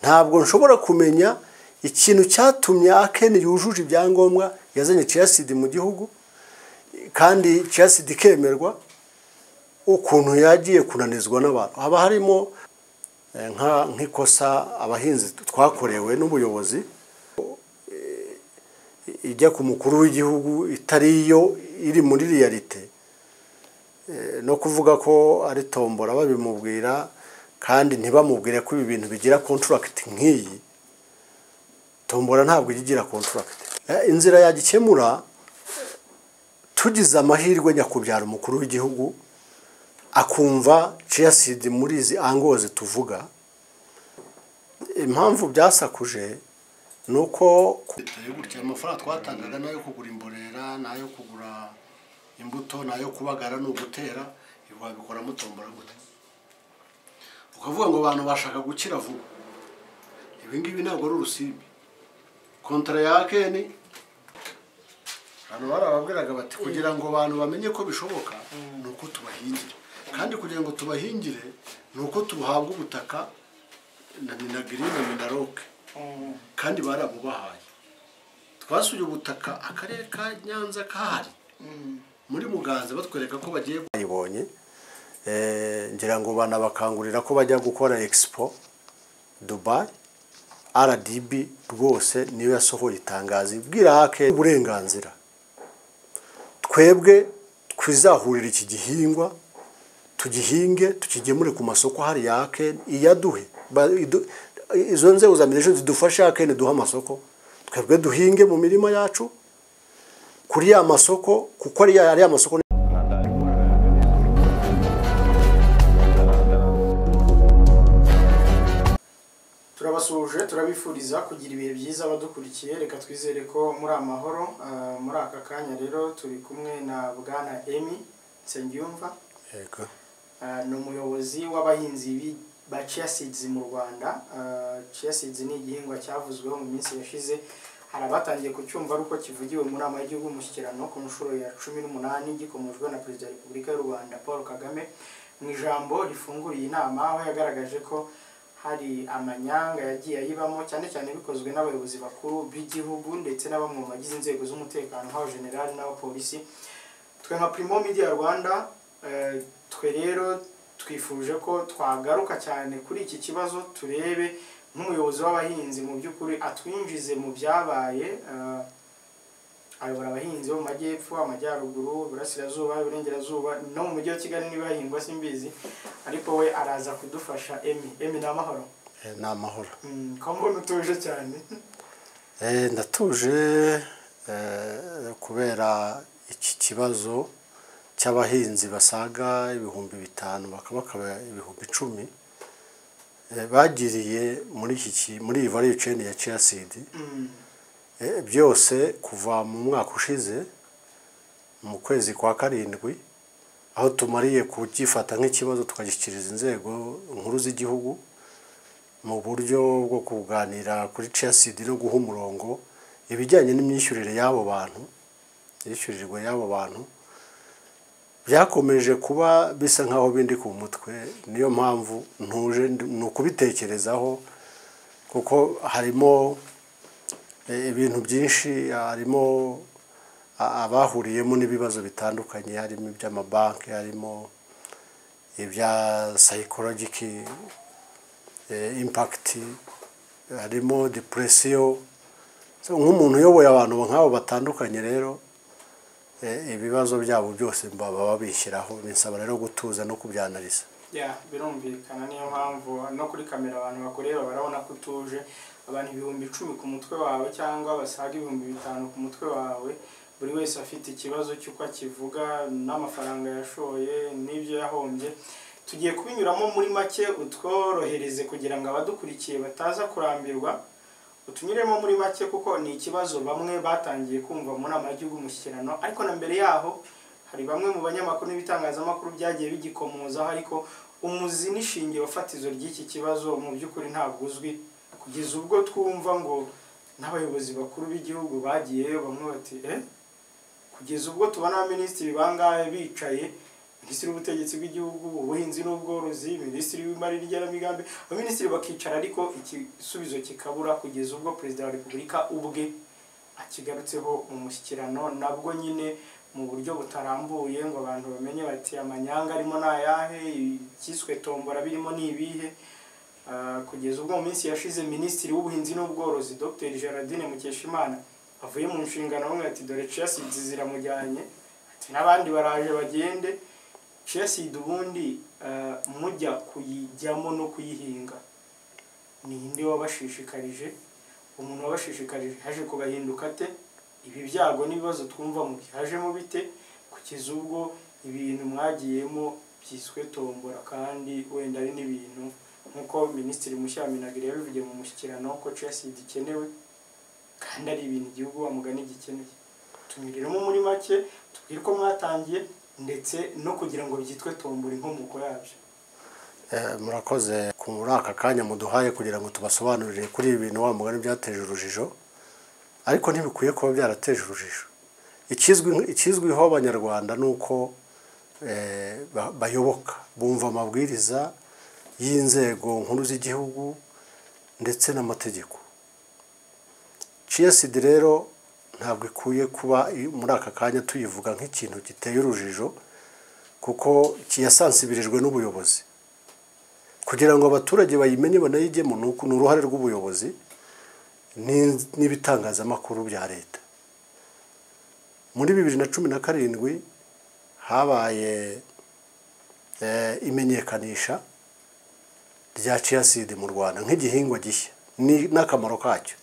Ntabwo nshobora kumenya ikintu cyatumye Akeni yujuje ibyangombwa yazanye chia seed mu gihugu kandi chia seed ikemerwa, ukuntu yagiye kunanizwa n'abantu. Haba harimo nk'ikosa abahinzi twakorewe n'ubuyobozi ijya ku mukuru w'igihugu itari yo iri muri réalité, no kuvuga ko ari tombora babimubwira kandi ntibamubwire ko ibi bintu bigira contract nk'iyi. Tombora ntabwo igira contract. Inzira yagikemura, tugize amahirwe nyakubyara umukuru w'igihugu akumva chia seed muri izi angoze tuvuga. Impamvu byasakuje nuko gutya amafaranga twatangaga nayo kugura imborera, nayo kugura imbuto, nayo kubagara no gutera, wabikora mutombora gute? Ukavuga ngo abantu bashaka gukira vuba. Ibi ngibi ntabwo ari urusimbi. Kontra ya Akeni abantu barababwiraga bati kugira ngo abantu bamenye ko bishoboka nuko tubahingire, kandi kugira ngo tubahingire nuko tubuhabwa ubutaka na Minagri na Minaloc, kandi barabubahaye. Twasuye ubutaka akarere ka Nyanza kahari muri Muganza, batwereka ko bagiye bayibonye. Ngira ngo banabakangurira ko bajya gukora expo Dubai. RDB rwose niyo yasohoye itangazo ibwira Akeni uburenganzira twebwe twizahurira iki gihingwa, tugihinge tukigemure ku masoko hari ya Akeni iyaduhe. Izo nzego za minisiteri zidufashe Akeni duha amasoko, twebwe duhinge mu mirima yacu kuri ya masoko, kuko ari ya masoko. Turabasuhuje, turabifuriza kugira ibihe byiza abadukurikiye. Reka twizere ko muri amahoro. Muri aka kanya rero turi kumwe na Bwana Emmy Nsengiyumva. Yego. Ni umuyobozi w'abahinzi ba chia seeds mu Rwanda. Chia seeds ni igihingwa cyavuzweho mu minsi yashize, hari abatangiye kucyumva ari uko kivugiwe mu nama y'igihugu umushyikirano ku nshuro ya 18, gikomojwe na Perezida wa Repubulika y'u Rwanda Paul Kagame mu ijambo rifunguriye inama, aho yagaragaje ko hari amanyanga yagiye ayibamo, cyane cyane bikozwe n'abayobozi bakuru b'igihugu ndetse na bamwe mu bagize inzego z'umutekano nk'abajenerali n'abapolisi. Twe nka Primo Media Rwanda, twe rero twifuje ko twagaruka cyane kuri iki kibazo, turebe nk'umuyobozi w'abahinzi mu by'ukuri atwinjize mu byabaye. Ayobora abahinzi bo mu majyepfo, amajyaruguru, iburasirazuba, iburengerazuba no mu mujyi wa Kigali niba hahingwa simbizi, ariko we araza kudufasha. Emmy ni amahoro? Ni amahoro. Ko mbona utuje cyane? Ndatuje kubera iki kibazo cy'abahinzi basaga 5000 bakaba 10,000 bagiriye muri iki muri value chain ya chia seed. Byose kuva mu mwaka ushize mu kwezi kwa 7, aho tumariye kugifata nk'ikibazo tukagishyikiriza inzego nkuru z'igihugu mu buryo bwo kuganira kuri chia seed no guha umurongo ibijyanye n'imyishyurire y'abo bantu. Imyishyurirwe y'abo bantu byakomeje kuba bisa nkaho bindi ku mutwe, niyo mpamvu ntuje ni ukubitekerezaho, kuko harimo ibintu byinshi, harimo abahuriyemo n'ibibazo bitandukanye, harimo iby'amabanki, harimo ibya psychological impact, harimo depression. Nk'umuntu uyoboye abantu nk'abo batandukanye rero, ibibazo byabo byose baba babishyiraho, binsaba rero gutuza no kubyanaliza. Birumvikana, niyo mpamvu no kuri kamera abantu bakureba barabona ko utuje. Abantu 10,000 ku mutwe wawe cyangwa basaga 5,000 ku mutwe wawe, buri wese afite ikibazo cy'uko akivuga n'amafaranga yashoye n'ibyo yahombye. Tugiye kubinyuramo muri make, utworohereze kugira ngo abadukurikiye bataza kurambirwa. Utunyuremo muri make kuko ni ikibazo bamwe batangiye kumva mu nama y'igihugu umushyikirano, ariko na mbere yaho hari bamwe mu banyamakuru n'ibitangazamakuru byagiye bigikomozaho, ariko umuzi n'ishingiro fatizo ry'iki kibazo mu by'ukuri ntabwo uzwi, kugeza ubwo twumva ngo n'abayobozi bakuru b'igihugu bagiyeyo bamwe bati kugeza ubwo tubona abaminisitiri bangahe bicaye Minisitiri w'ubutegetsi bw'igihugu, ubuhinzi n'ubworozi, Minisitiri w'imari n'igenamigambi, abaminisitiri bakicara ariko igisubizo kikabura, kugeza ubwo Perezida wa Repubulika ubwe akigarutseho mu mushyikirano, nabwo nyine mu buryo butarambuye ngo abantu bamenye bati amanyanga arimo ni ayahe, icyiswe tombora birimo ni ibihe. Kugeza ubwo mu minsi yashize Minisitiri w'ubuhinzi n'ubworozi Dr Gerardine Mukeshimana avuye mu nshingano, bamwe ati dore chia seeds ziramujyanye, ati n'abandi baraje bagende. Chia seed ubundi mujya kuyijyamo no kuyihinga ninde wabashishikarije? Umuntu wabashishikarije haje kubahinduka ate? Ibi byago n'ibibazo twumva mu byajemo bite kugeza ubwo ibintu mwagiyemo byiswe tombora, kandi wenda ari n'ibintu nk'uko Minisitiri mushya wa Minagri yabivugiye mu mushyikirano ko chia seed ikenewe kandi ari ibintu igihugu wa mugani gikeneye. Tunyuriremo muri make, tubwire ko mwatangiye ndetse no kugira ngo byitwe tombora inkomoko yabyo. Murakoze kuri aka kanya muduhaye kugira ngo tubasobanurire kuri ibi bintu wa mugani byateje urujijo, ariko ntibikwiye kuba byarateje urujijo. Ikizwiho Abanyarwanda ni uko bayoboka, bumva amabwiriza y'inzego nkuru z'igihugu ndetse n'amategeko. Chia seed rero ntabwo ikwiye kuba muri aka kanya tuyivuga nk'ikintu giteye urujijo, kuko kiyasansibirijwe n'ubuyobozi. Kugira ngo abaturage bayimenye banayijyemo ni uruhare rw'ubuyobozi n'ibitangazamakuru bya leta. Muri 2017 habaye imenyekanisha rya chia seed mu Rwanda nk'igihingwa gishya n'akamaro kacyo,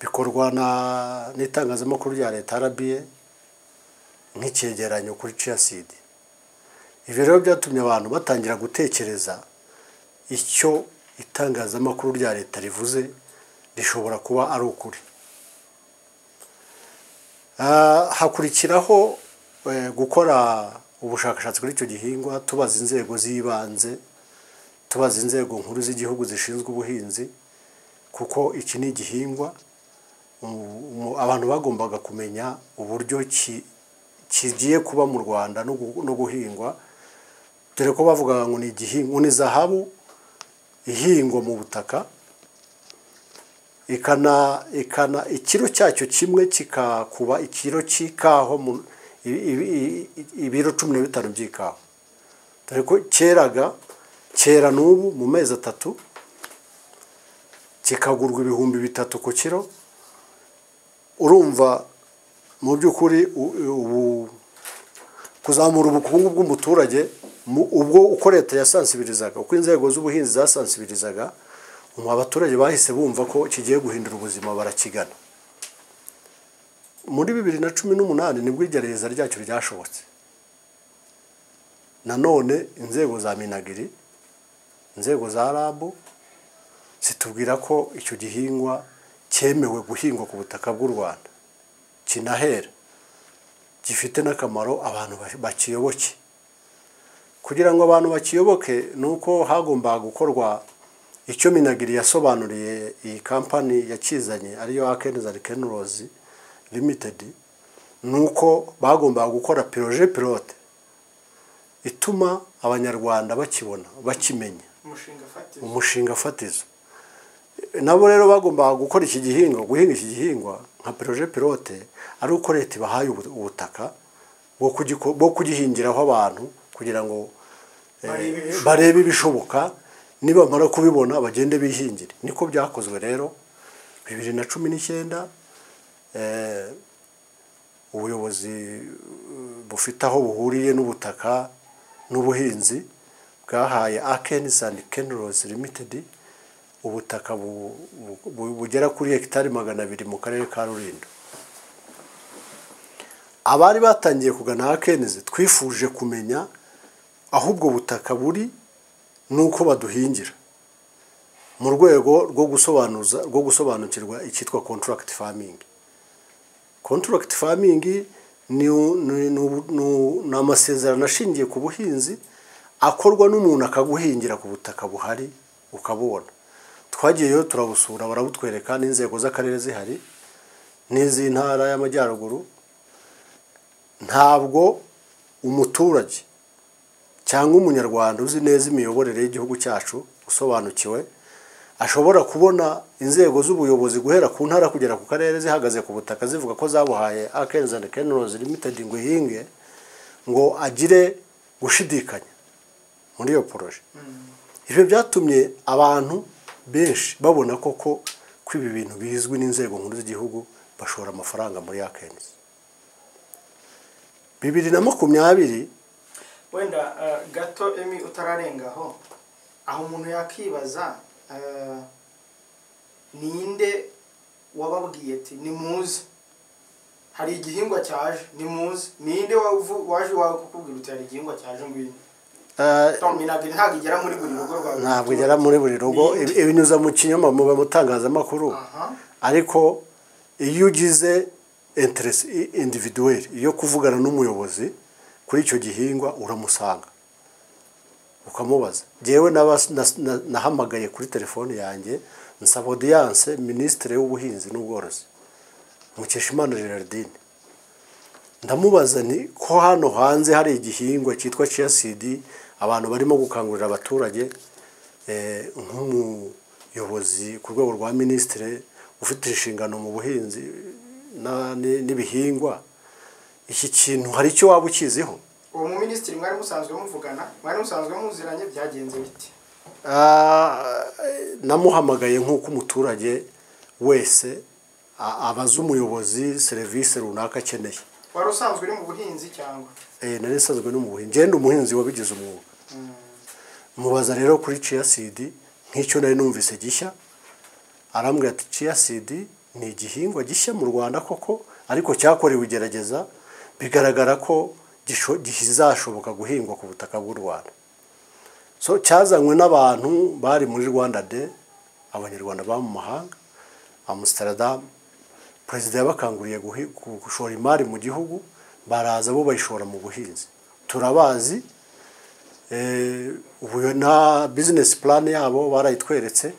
bikorwa n'itangazamakuru rya leta RBA nk'icyegeranyo kuri chia seed. Ibi rero byatumye abantu batangira gutekereza icyo itangazamakuru rya leta rivuze rishobora kuba ari ukuri. Hakurikiraho gukora ubushakashatsi kuri icyo gihingwa, tubaza inzego z'ibanze, tubaza inzego nkuru z'igihugu zishinzwe ubuhinzi, kuko iki ni igihingwa abantu bagombaga kumenya uburyo kigiye kuba mu Rwanda no guhingwa, dore ko bavugaga ngo ni igihingwa, ni zahabu ihingwa mu butaka, ikana ikiro cyacyo kimwe kikakuba ikiro cy'ikaho ibiro 15 by'ikawa, dore ko kera n'ubu mu mezi 3 kikagurwa 3000 ku kiro. Urumva mu by'ukuri ubu kuzamura ubukungu bw'umuturage, ubwo uko leta yasansibirizaga, uko inzego z'ubuhinzi zasansibirizaga, abaturage bahise bumva ko kigiye guhindura ubuzima barakigana. Muri 2018 nibwo igerageza ryacyo ryashobotse. Nanone inzego za Minagri, inzego za RAB zitubwira ko icyo gihingwa cyemewe guhingwa ku butaka bw'u Rwanda, kinahera, gifite n'akamaro abantu bakiyoboke. Kugira ngo abantu bakiyoboke nuko hagombaga gukorwa icyo Minagri yasobanuriye iyi kampani yakizanye ariyo Akenes and Kenrozi Limited, nuko bagombaga gukora projet pilote ituma Abanyarwanda bakibona, bakimenya umushinga fatizo. Nabo rero bagombaga gukora iki gihingwa, guhinga iki gihingwa nka projet pilote ari uko leta ibahaye ubutaka bwo kugihingiraho abantu kugira ngo barebe ibishoboka, nibamara kubibona bagende bihingire. Niko byakozwe rero 2019 ubuyobozi bufite aho buhuriye n'ubutaka n'ubuhinzi bwahaye Akenes and Kenrozi Limited ubutaka bugera kuri hegitari 200 mu karere ka Rulindo. Abari batangiye kugana Akenes twifuje kumenya aho ubwo butaka buri nuko baduhingira mu rwego rwo gusobanukirwa icyitwa contract farming. Contract farming ni amasezerano ashingiye ku buhinzi akorwa n'umuntu akaguhingira ku butaka buhari ukabubona. Twagiyeyo turabusura, barabutwereka n'inzego z'akarere zihari n'iz'intara y'Amajyaruguru. Ntabwo umuturage cyangwa umunyarwanda uzi neza imiyoborere y'igihugu cyacu, usobanukiwe, ashobora kubona inzego z'ubuyobozi guhera ku ntara kugera ku karere zihagaze ku butaka zivuga ko zabuhaye Akenz and Kenroz Limited ngo ihinge, ngo agire gushidikanya muri iyo projet. Ibyo byatumye abantu benshi babona koko ko ibi bintu bizwi n'inzego nkuru z'igihugu, bashora amafaranga muri Akenz. 2020 Wenda gato Emi utararengaho, aho umuntu yakibaza ninde wababwiye ati nimuze hari igihingwa cyaje, nimuze? Ninde waje iwawe kukubwira uti hari igihingwa cyaje ngwino? Minagri ntabwo igera muri buri rugo rwawe. Ntabwo igera muri buri rugo, ibinyuza mu kinyoma mu mutangazamakuru. Ariko iyo ugize interest individuel yo kuvugana n'umuyobozi kuri icyo gihingwa, uramusanga ukamubaza. Jyewe nahamagaye kuri telefone yanjye nsaba audience minisitiri w'ubuhinzi n'ubworozi Mukeshimana Gerardine, ndamubaza nti ko hano hanze hari igihingwa cyitwa chia seed abantu barimo gukangurira abaturage, nk'umuyobozi ku rwego rwa minisitiri ufite inshingano mu buhinzi n'ibihingwa, iki kintu hari icyo waba ukiziho? Uwo mu minisitiri mwari musanzwe muvugana, mwari musanzwe muziranye, byagenze bite? Namuhamagaye nk'uko umuturage wese abaza umuyobozi serivisi runaka akeneye. Wari usanzwe uri mu buhinzi cyangwa? Nari nsanzwe no mu buhinzi, ngenda umuhinzi wabigize umwuga. Mubaza rero kuri chia seed nk'icyo nari numvise gishya, arambwira ati chia seed ni igihingwa gishya mu Rwanda koko, ariko cyakorewe igerageza bigaragara ko kizashoboka guhingwa ku butaka bw'u Rwanda. So cyazanywe n'abantu bari muri Rwanda Day, abanyarwanda ba mu mahanga, Amsterdam, perezida yabakanguriye gushora imari mu gihugu, baraza bo bayishora mu buhinzi. Turabazi, ubu na business plan yabo barayitweretse.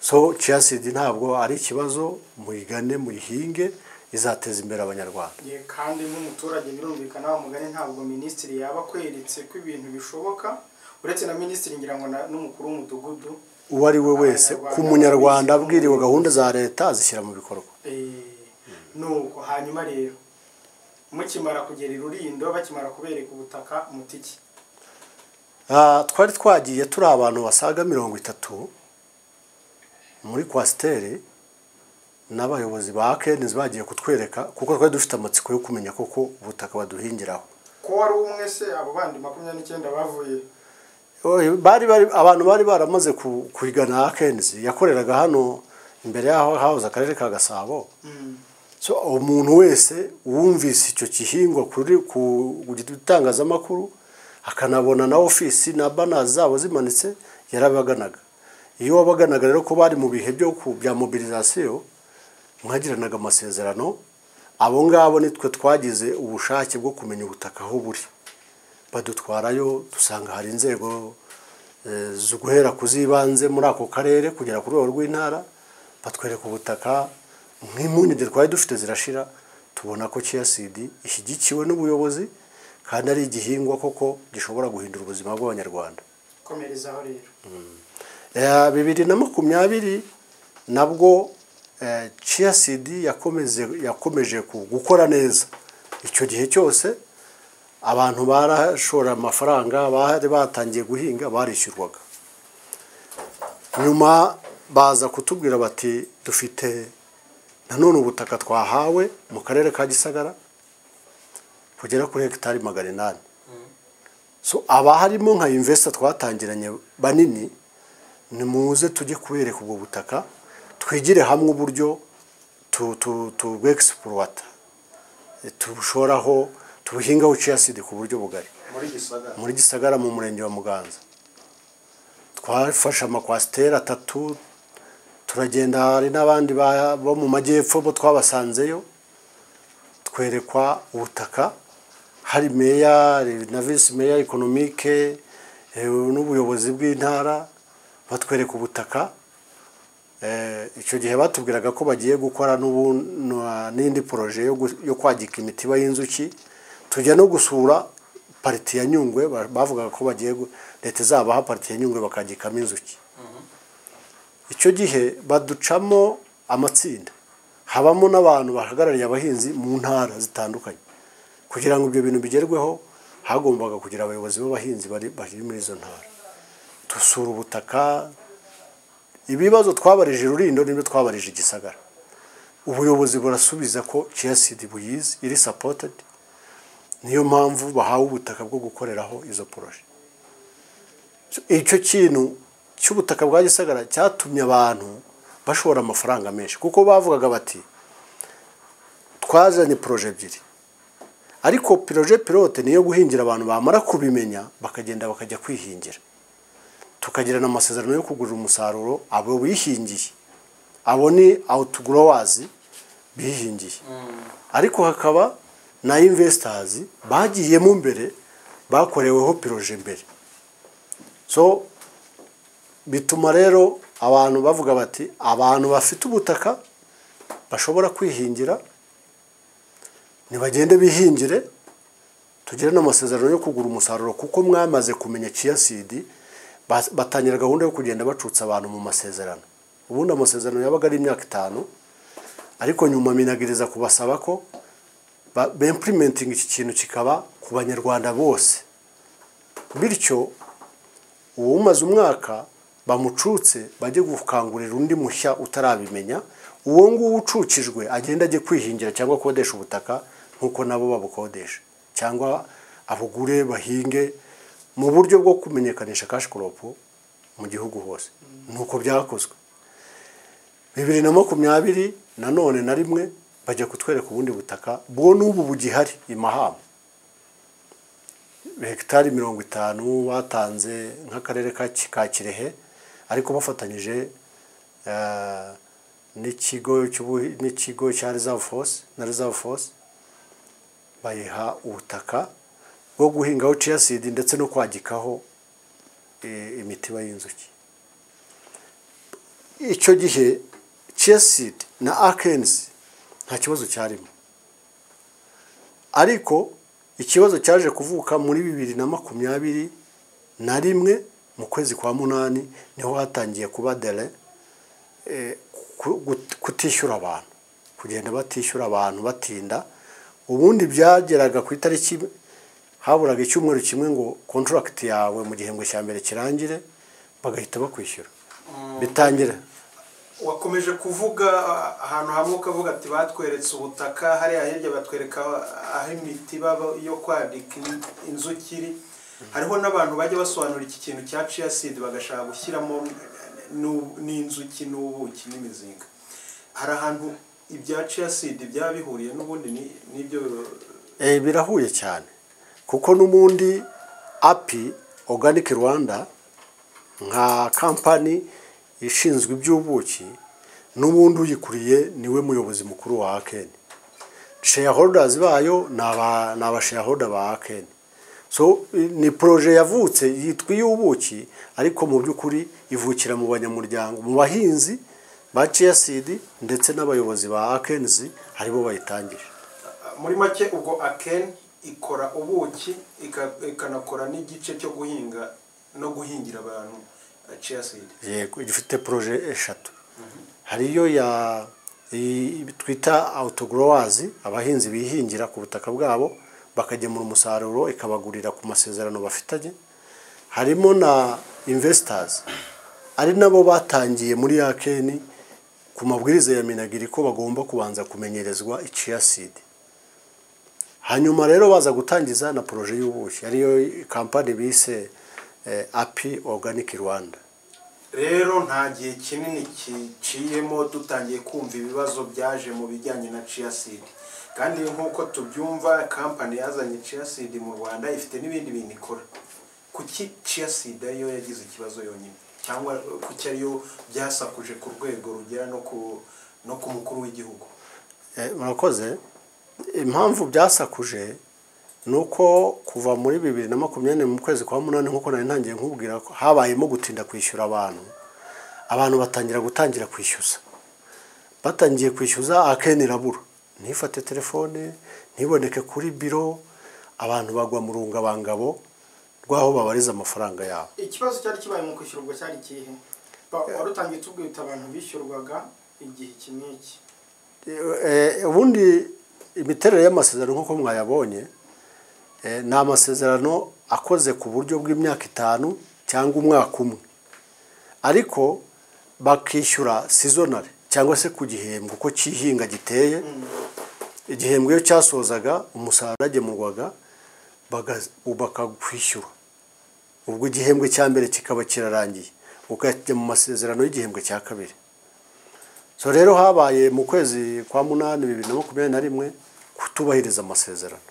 So chia seed ntabwo ari ikibazo, muyigane muyihinge, izateza imbere abanyarwanda. Ye, kandi nk'umuturage birumvikana wa mugani ntabwo minisitiri yaba akweretse ko ibintu bishoboka, uretse na minisitiri ngira ngo n'umukuru w'umudugudu, uwo ari we wese ku munyarwanda abwiriwe gahunda za leta azishyira mu bikorwa. Nuko hanyuma rero mukimara kugera i Rulindo, bakimara kubereka ubutaka, mutiki? Twari twagiye turi abantu basaga 30 muri kwasiteri n'abayobozi ba Akenz bagiye kutwereka, kuko twari dufite amatsiko yo kumenya koko ubutaka baduhingiraho. Ko wari umwe se, abo bandi 29 bavuye? Bari abantu bari baramaze kwigana Akenz yakoreraga hano imbere yaho hahoze akarere ka Gasabo. So umuntu wese wumvise icyo gihingwa kuri ku gitangazamakuru akanabona na ofisi na banners zabo zimanitse, yarabaganaga. Iyo wabaganaga rero ko bari mu bihe byo bya mobilisation, mwagiranaga amasezerano. Abo ngabo nitwe twagize ubushake bwo kumenya ubutaka aho buri, badutwarayo dusanga hari inzego zo guhera kuzibanze muri ako karere kugera ku rwego rw'intara, batwereka ubutaka. Nk'impungenge twari dufite zirashira, tubona ko chia seed ishyigikiwe n'ubuyobozi kandi ari igihingwa koko gishobora guhindura ubuzima bw'abanyarwanda. Komerezaho rero. 2020 nabwo chia seed yakomeje gukora neza. Icyo gihe cyose abantu barashora amafaranga, bari batangiye guhinga barishyurwaga. Nyuma baza kutubwira bati dufite nanone ubutaka twahawe mu karere ka Gisagara kugera kuri hegitari 800. So aba harimo nka investor twatangiranye banini, nimuze tujye kubereka ubwo butaka, twigire hamwe uburyo tu exploita, tubushoraho, tubuhingaho chia seed ku buryo bugari. Muri Gisagara? Muri Gisagara mu murenge wa Muganza. Twafashe amakwasiteri 3 turagenda, hari n'abandi bo mu majyepfo bo twabasanzeyo, twerekwa ubutaka, hari meya na vice meya économique n'ubuyobozi bw'intara, batwereka ubutaka. Icyo gihe batubwiraga ko bagiye gukora n'indi projet yo kwagika imitiba y'inzuki, tujya no gusura partie ya Nyungwe. Bavugaga ko bagiye leta izabaha partie ya Nyungwe bakagikamo inzuki. Icyo gihe baducamo amatsinda, habamo n'abantu bahagarariye abahinzi mu ntara zitandukanye. Kugira ngo ibyo bintu bigerweho, hagombaga kugira abayobozi b'abahinzi bari muri izo ntara. Dusura ubutaka, ibibazo twabarije Rulindo nibyo twabarije Gisagara. Ubuyobozi burasubiza ko chia seed buyizi, iri supported, niyo mpamvu bahawe ubutaka bwo gukoreraho izo projet. Icyo kintu cy'ubutaka bwa Gisagara cyatumye abantu bashora amafaranga menshi, kuko bavugaga bati twazanye projet ebyiri, ariko projet pilote niyo guhingira abantu, bamara kubimenya bakagenda bakajya kwihingira, tukagirana amasezerano yo kugurira umusaruro abo bihingiye, abo ni outgrowers bihingiye, ariko hakaba na investors bagiyemo mbere, bakoreweho projet mbere. So bituma rero abantu bavuga bati abantu bafite ubutaka bashobora kwihingira nibagende bihingire, tugire n'amasezerano yo kugura umusaruro kuko mwamaze kumenya chia seed. Batangira gahunda yo kugenda bacutsa abantu mu masezerano. Ubundi amasezerano yabaga ari imyaka 5, ariko nyuma MINAGRI iza kubasaba ko baimplementing iki kintu kikaba ku Banyarwanda bose, bityo uwo umaze umwaka bamucutse bajye gukangurira undi mushya utarabimenya, uwo nguwo ucukijwe agenda ajye kwihingira cyangwa akodesha ubutaka nk'uko nabo babukodesha, cyangwa abugure bahinge, mu buryo bwo kumenyekanisha cash crop mu gihugu hose. Nuko byakozwe. 2021 nanone bajya kutwereka ubundi butaka bwo n'ubu bugihari i Mahama, hegitari 50 batanze nk'akarere ka Kirehe, ariko bafatanyije n'ikigo cya Reserve Force na Reserve Force, bayiha ubutaka bwo guhingaho chia seed ndetse no kwagikaho imitiba y'inzuki. Icyo gihe chia seed na akenes nta kibazo cyarimo, ariko ikibazo cyaje kuvuka muri 2021 mu kwezi kwa munani, niho hatangiye kuba delay, kutishyura abantu, kugenda batishyura abantu batinda. Ubundi byageraga ku itariki haburaga icyumweru kimwe ngo contract yawe mu gihembwe cya mbere kirangire, bagahita bakwishyura, bitangira. Wakomeje kuvuga ahantu hamwe ukavuga ati batweretse ubutaka hariya hirya, batwereka aho imitiba yo kwadika inzuki iri. Hariho n'abantu bajya basobanura iki kintu cya chia seed bagashaka gushyiramo n'inzuki n'ubuki n'imizinga. Hari ahantu ibya chia seed byaba bihuriye n'ubundi n'ibyo? Birahuye cyane, kuko n'ubundi API Organic Rwanda nka kampani ishinzwe iby'ubuki, n'ubundi uyikuriye niwe muyobozi mukuru wa Akeni. Shareholders bayo ni aba shareholder ba Akeni. So ni projet yavutse yitwa iy'ubuki, ariko mu by'ukuri ivukira mu banyamuryango, mu bahinzi ba chia seed, ndetse n'abayobozi ba Akenzi aribo bayitangije. Muri make ubwo Aken ikora ubuki, ikanakora n'igice cyo guhinga no guhingira abantu chia seed. Yego, ifite projet eshatu. Hariyo ya twita outgrowers, abahinzi bihingira ku butaka bwabo bakagemura umusaruro, ikabagurira ku masezerano bafitanye. Harimo na investors, ari nabo batangiye muri Akeni ku mabwiriza ya MINAGRI ko bagomba kubanza kumenyerezwa chia seed. Hanyuma rero baza gutangiza na projet y'ubuki, ariyo kampani bise API Organic Rwanda. Rero nta gihe kinini giciyemo dutangiye kumva ibibazo byaje mu bijyanye na chia seed, kandi nk'uko tubyumva kampani yazanye chia seed mu Rwanda ifite n'ibindi bintu ikora. Kuki chia seed ariyo yagize ikibazo yonyine, cyangwa kuki ariyo byasakuje ku rwego rugera no ku mukuru w'igihugu? Murakoze. Impamvu byasakuje ni uko kuva muri 2020 mu kwezi kwa munani, nk'uko nari ntangiye nkubwira ko habayemo gutinda kwishyura abantu, abantu batangira gutangira kwishyuza. Batangiye kwishyuza, Akeni irabura, ntifate telefone, ntiboneke kuri biro. Abantu bagwa mu rungabangabo rw'aho babariza amafaranga yabo. Ikibazo cyari kibaye mu kwishyura ubwo cyari ikihe? Wari utangiye tubwira uti abantu bishyurwaga igihe iki n'iki. Ubundi imiterere y'amasezerano nk'uko mwayabonye, ni amasezerano akoze ku buryo bw'imyaka 5 cyangwa umwaka umwe, ariko bakishyura seasonal cyangwa se ku gihembwe uko cy'ihinga giteye. Igihembwe iyo cyasozaga umusaruro wagemurwaga bakakwishyura, ubwo igihembwe cya mbere kikaba kirarangiye, ukajya mu masezerano y'igihembwe cya kabiri. So rero habaye mu kwezi kwa 8 2021 kutubahiriza amasezerano.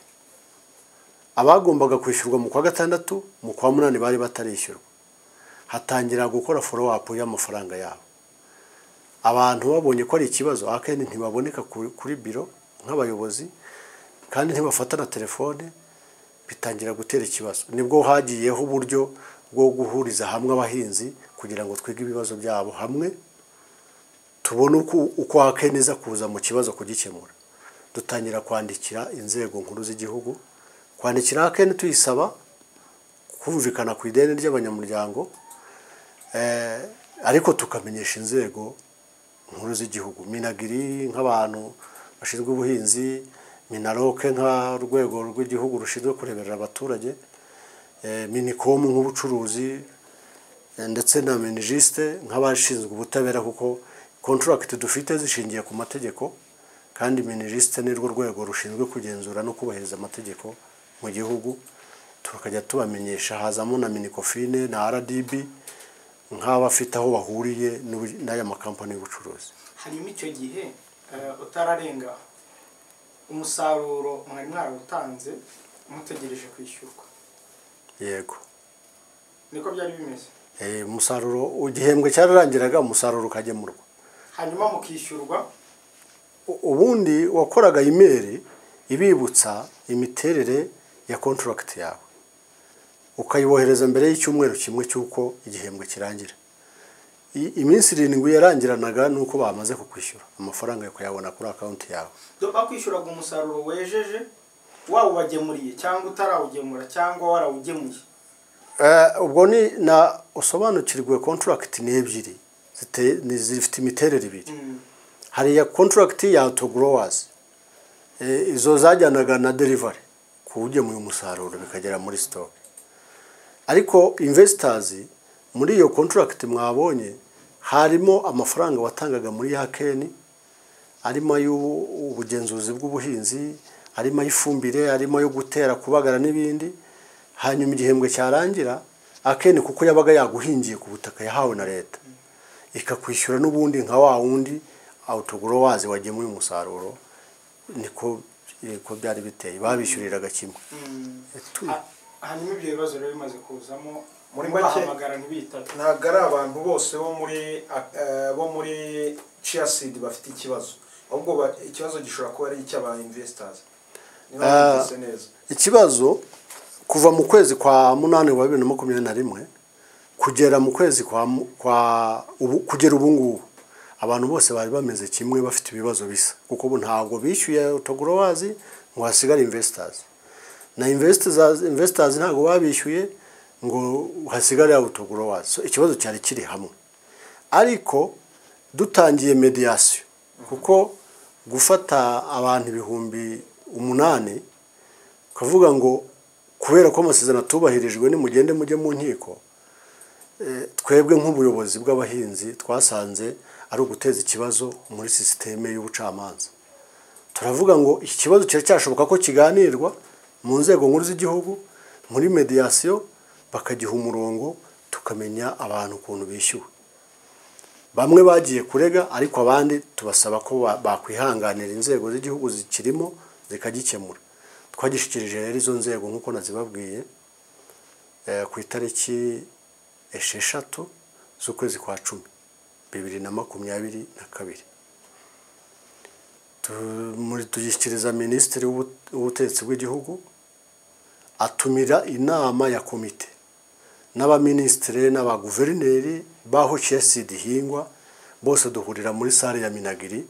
Abagombaga kwishyurwa mu kwa 6, mu kwa 8 bari batarishyurwa. Hatangira gukora follow up y'amafaranga yabo. Abantu babonye ko ari ikibazo, akenshi ntibaboneka kuri biro nk'abayobozi, kandi ntibafata na telefone, bitangira gutera ikibazo. Nibwo hagiyeho uburyo bwo guhuriza hamwe abahinzi kugira ngo twige ibibazo byabo hamwe, tubone uko akeneza kuza mu kibazo kugikemura. Dutangira kwandikira inzego nkuru z'igihugu, kwandikira akene tuyisaba kumvikana ku ideni ry'abanyamuryango, ariko tukamenyesha inzego nkuru z'igihugu, Minagiri nk'abantu bashinzwe ubuhinzi, Minaroke nka rwego rw'igihugu rushinzwe kureberera abaturage, Minicom nk'ubucuruzi, ndetse na Minijiste nk'abashinzwe ubutabera, kuko contract dufite zishingiye ku mategeko, kandi Minijiste ni rwo rwego rushinzwe kugenzura no kubahiriza amategeko mu gihugu. Tukajya tubamenyesha, hazamo na Minicofine na RDB nk'abafite aho bahuriye n'aya makampani y'ubucuruzi. Hanyuma icyo gihe utararenga umusaruro mwari mwarawutanze mutegereje kwishyurwa? Yego, niko byari bimeze. Umusaruro igihembwe cyararangiraga umusaruro ukagemurwa, hanyuma mukishyurwa. Ubundi wakoraga email ibibutsa imiterere ya contract yawe, ukayibohereza mbere y'icyumweru kimwe cy'uko igihembwe kirangira. Iminsi 7 yarangiranaga nuko bamaze kukwishyura amafaranga ukayabona kuri account yawe. Bakwishyuraga umusaruro wejeje wawubagemuriye cyangwa utarawugemura cyangwa warawugemuye? Ubwo ni na usobanukirwe contract ni ebyiri zifite imiterere ibiri. Hari ya contract ya auto growers, izo zajyanaga na delivery kuwugemuye umusaruro bikagera muri stock. Ariko investors muri iyo contract mwabonye harimo amafaranga watangaga muri yakeni, arimo y'ubugenzuzi bw'ubuhinzi, arimo y'ifumbire, arimo yo gutera, kubagara n'ibindi. Hanyuma igihembwe cyarangira akeni kuko yabaga yaguhingiye ku butaka yahawe na leta, ikakwishyura n'ubundi nka wa wundi autogrowers wagemuye umusaruro. Niko byari biteye, babishyuriraga kimwe. Hanyuma ibyo bibazo rero bimaze kuzamo muri make bahamagara ntibitabe. Ntabwo ari abantu bose bo muri chia seed bafite ikibazo, ahubwo ikibazo gishobora kuba ari icy'aba investors. Ikibazo kuva mu kwezi kwa 8 wa 2021 kugera mu kwezi kwa kugera ubu ngubu, abantu bose bari bameze kimwe, bafite ibibazo bisa, kuko ubu ntabwo bishyuye autogrowers ngo hasigare investors, na investors ntabwo babishyuye ngo hasigare autogrowers. So ikibazo cyari kiri hamwe, ariko dutangiye mediation, kuko gufata abantu 8,000 ukavuga ngo kubera ko amasezerano atubahirijwe nimugende mujye mu nkiko, twebwe nk'ubuyobozi bw'abahinzi twasanze ari uguteza ikibazo muri sisiteme y'ubucamanza. Turavuga ngo iki kibazo cyashoboka ko kiganirwa mu nzego nkuru z'igihugu muri mediation, bakagiha umurongo, tukamenya abantu ukuntu bishyuwe. Bamwe bagiye kurega, ariko abandi tubasaba ko bakwihanganira inzego z'igihugu zikirimo zikagikemura. Twagishikirije rero izo nzego nk'uko nazibabwiye ku itariki 6 z'ukwezi kwa 10 2022. Tugishyikiriza Minisitiri w'Ubutegetsi bw'Igihugu, atumira inama ya komite n'abaminisitiri n'abaguverineri baho chia seed ihingwa, bose duhurira muri sale ya Minagiri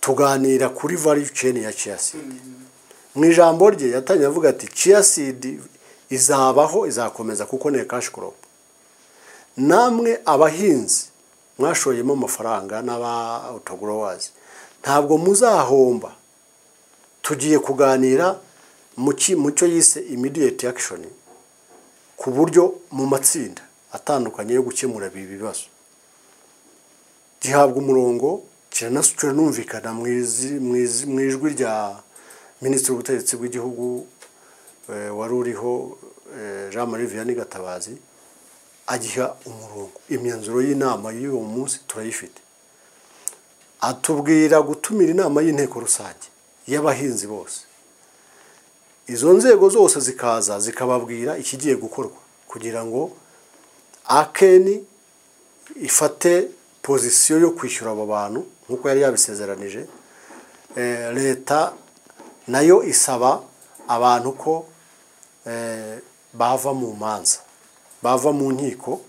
tuganira kuri value chain ya chia seed. Mu ijambo rye yatangiye avuga ati chia seed izabaho, izakomeza kuko ni cash crop. Namwe abahinzi mwashoyemo amafaranga n'aba autogrowers ntabwo muzahomba. Tugiye kuganira mu cyo yise immediate action, ku buryo mu matsinda atandukanye yo gukemura ibi bibazo. Gihabwa umurongo, kiranumvikana mu ijwi rya Minisitiri w'Ubutegetsi bw'Igihugu wari uriho Jean Marie Vianney Gatabazi, agiha umurongo. Imyanzuro y'inama y'uwo munsi turayifite. Atubwira gutumira inama y'inteko rusange y'abahinzi bose, izo nzego zose zikaza zikababwira ikigiye gukorwa kugira ngo AKN ifate pozisiyo yo kwishyura abo bantu nk'uko yari yabisezeranije. Leta nayo isaba abantu ko bava mu manza, bava mu nkiko,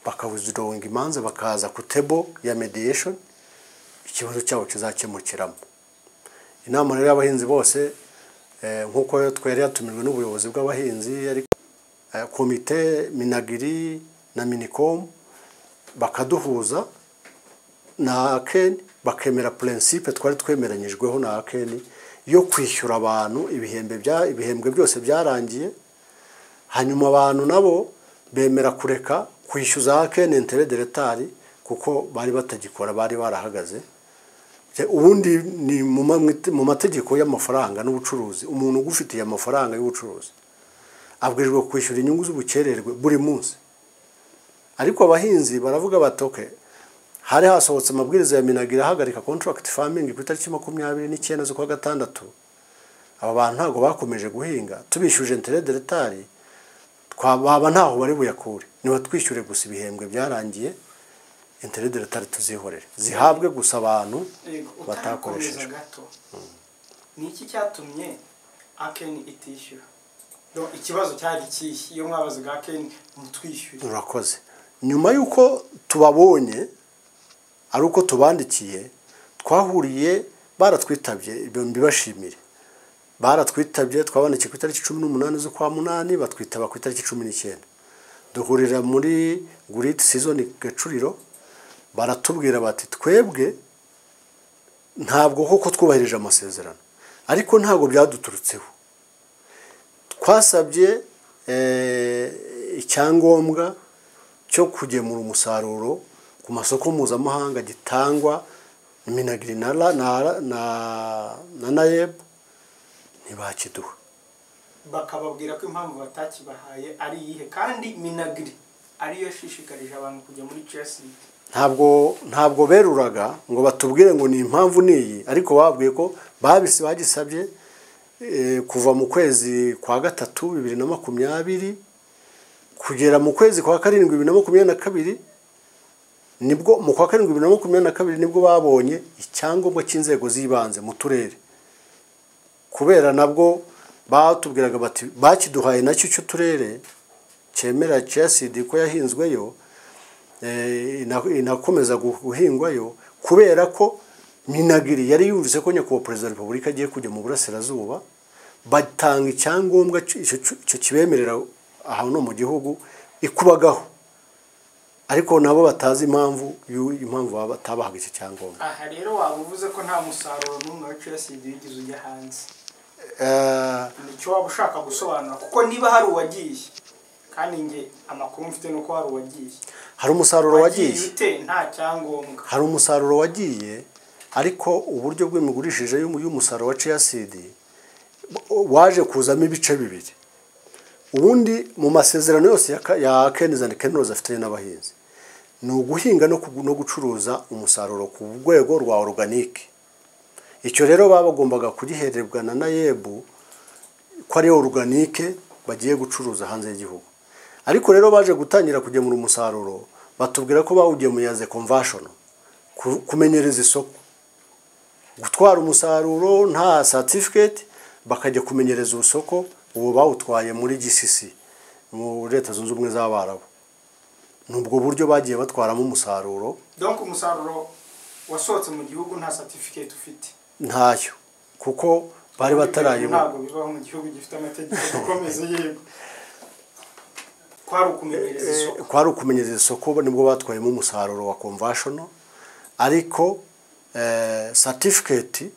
bakawithdrawing imanza, bakaza ku table ya mediation, ikibazo cyabo kizakemukiramo. Inama rero y'abahinzi bose nk'uko twari yatumirwe n'ubuyobozi bw'abahinzi, ariko komite Minagiri na Minicom bakaduhuza na AKN, bakemera principe twari twemeranyijweho na AKN yo kwishyura abantu ibihembwe byose byarangiye. Hanyuma abantu nabo bemera kureka kwishyuza AKN intérêt de retard kuko bari batagikora, bari barahagaze. Ubundi ni mu mategeko y'amafaranga n'ubucuruzi, umuntu ugufitiye amafaranga y'ubucuruzi abwirijwe kwishyura inyungu z'ubukererwe buri munsi. Ariko abahinzi baravuga bati okay, hari hasohotse amabwiriza ya Minagiri ahagarika contract farming ku itariki 29 z'ukwa gatandatu. Aba bantu ntabwo bakomeje guhinga, tubishyuje intérêt de retard twababa ntaho bari buyakure, niba twishyure gusa ibihembwe byarangiye, intérêt de retard tuzihorere zihabwe gusa abantu batakoresheje. Ni iki cyatumye AKN itishyura? Ikibazo cyari ikihe iyo mwabazaga AKN mutwishyure? Urakoze. Nyuma yuko tubabonye ari uko tubandikiye, twahuriye baratwitabye, ibyo mbibashimire. Baratwitabye, twabandikiye ku itariki 18 z'ukwa munani, batwitaba ku itariki 19. Duhurira muri Great Season Gacuriro, baratubwira bati twebwe ntabwo koko twubahirije amasezerano, ariko ntabwo byaduturutseho. Twasabye icyangombwa cyo kugemura umusaruro ku masoko mpuzamahanga gitangwa Minagiri na NAEB, ntibakiduha. Bakababwira ko impamvu batakibahaye ari iyihe, kandi Minagiri ariyo yashishikarije abantu kujya muri chia seed? Ntabwo beruraga ngo batubwire ngo ni impamvu niyi, ariko babwiye ko bagisabye kuva mu kwezi kwa gatatu 2020 kugera mu kwezi kwa karindwi 2022. Nibwo mu kwa karindwi 2022 nibwo babonye icyangombwa cy'inzego z'ibanze mu turere, kubera nabwo batubwiraga bati bakiduhaye nacyo cy'uturere cyemera chia seed ko yahinzweyo, inakomeza guhingwayo, kubera ko Minagiri yari yumvise ko nyakubahwa Perezida wa Repubulika agiye kujya mu burasirazuba, batanga icyangombwa icyo kibemerera ahantu mu gihugu ikubagaho, ariko nabo batazi impamvu batabahaga icyo cyangombwa. Aha rero waba uvuze ko nta musaruro n'umwe wa chia seed wigeze ujya hanze. Nicyo waba ushaka gusobanura, kuko niba hari uwagiye, kandi nge amakuru mfite nuko hari uwagiye, hari umusaruro wagiye nta cyangombwa, hari umusaruro wagiye, ariko uburyo bw'imigurishije y'umusaruro wa chia seed waje kuzamo ibice bibiri. Ubundi mu masezerano yose ya Kenz and Kenroz afitanye n'abahinzi ni uguhinga no gucuruza umusaruro ku rwego rwa organic. Icyo rero babagombaga kugihererwa na NAEB ko ari organic bagiye gucuruza hanze y'igihugu. Ariko rero baje gutangira kugemura umusaruro, batubwira ko bawugemuye as a conversion, kumenyereza isoko, gutwara umusaruro nta certificate, bakajya kumenyereza isoko. Ubu bawutwaye muri GCC mu Leta Zunze Ubumwe z'Abarabu. Nubwo buryo bagiye batwaramo umusaruro. Donc umusaruro wasohotse mu gihugu nta certificate ufite? Ntayo, kuko Bari batarayibona. Ntabwo bibaho mu gihugu gifite amategeko akomeze. Yego, kwari ukumenyereza isoko. Kwari ukumenyereza isoko, nibwo batwayemo umusaruro wa conventional, ariko certificate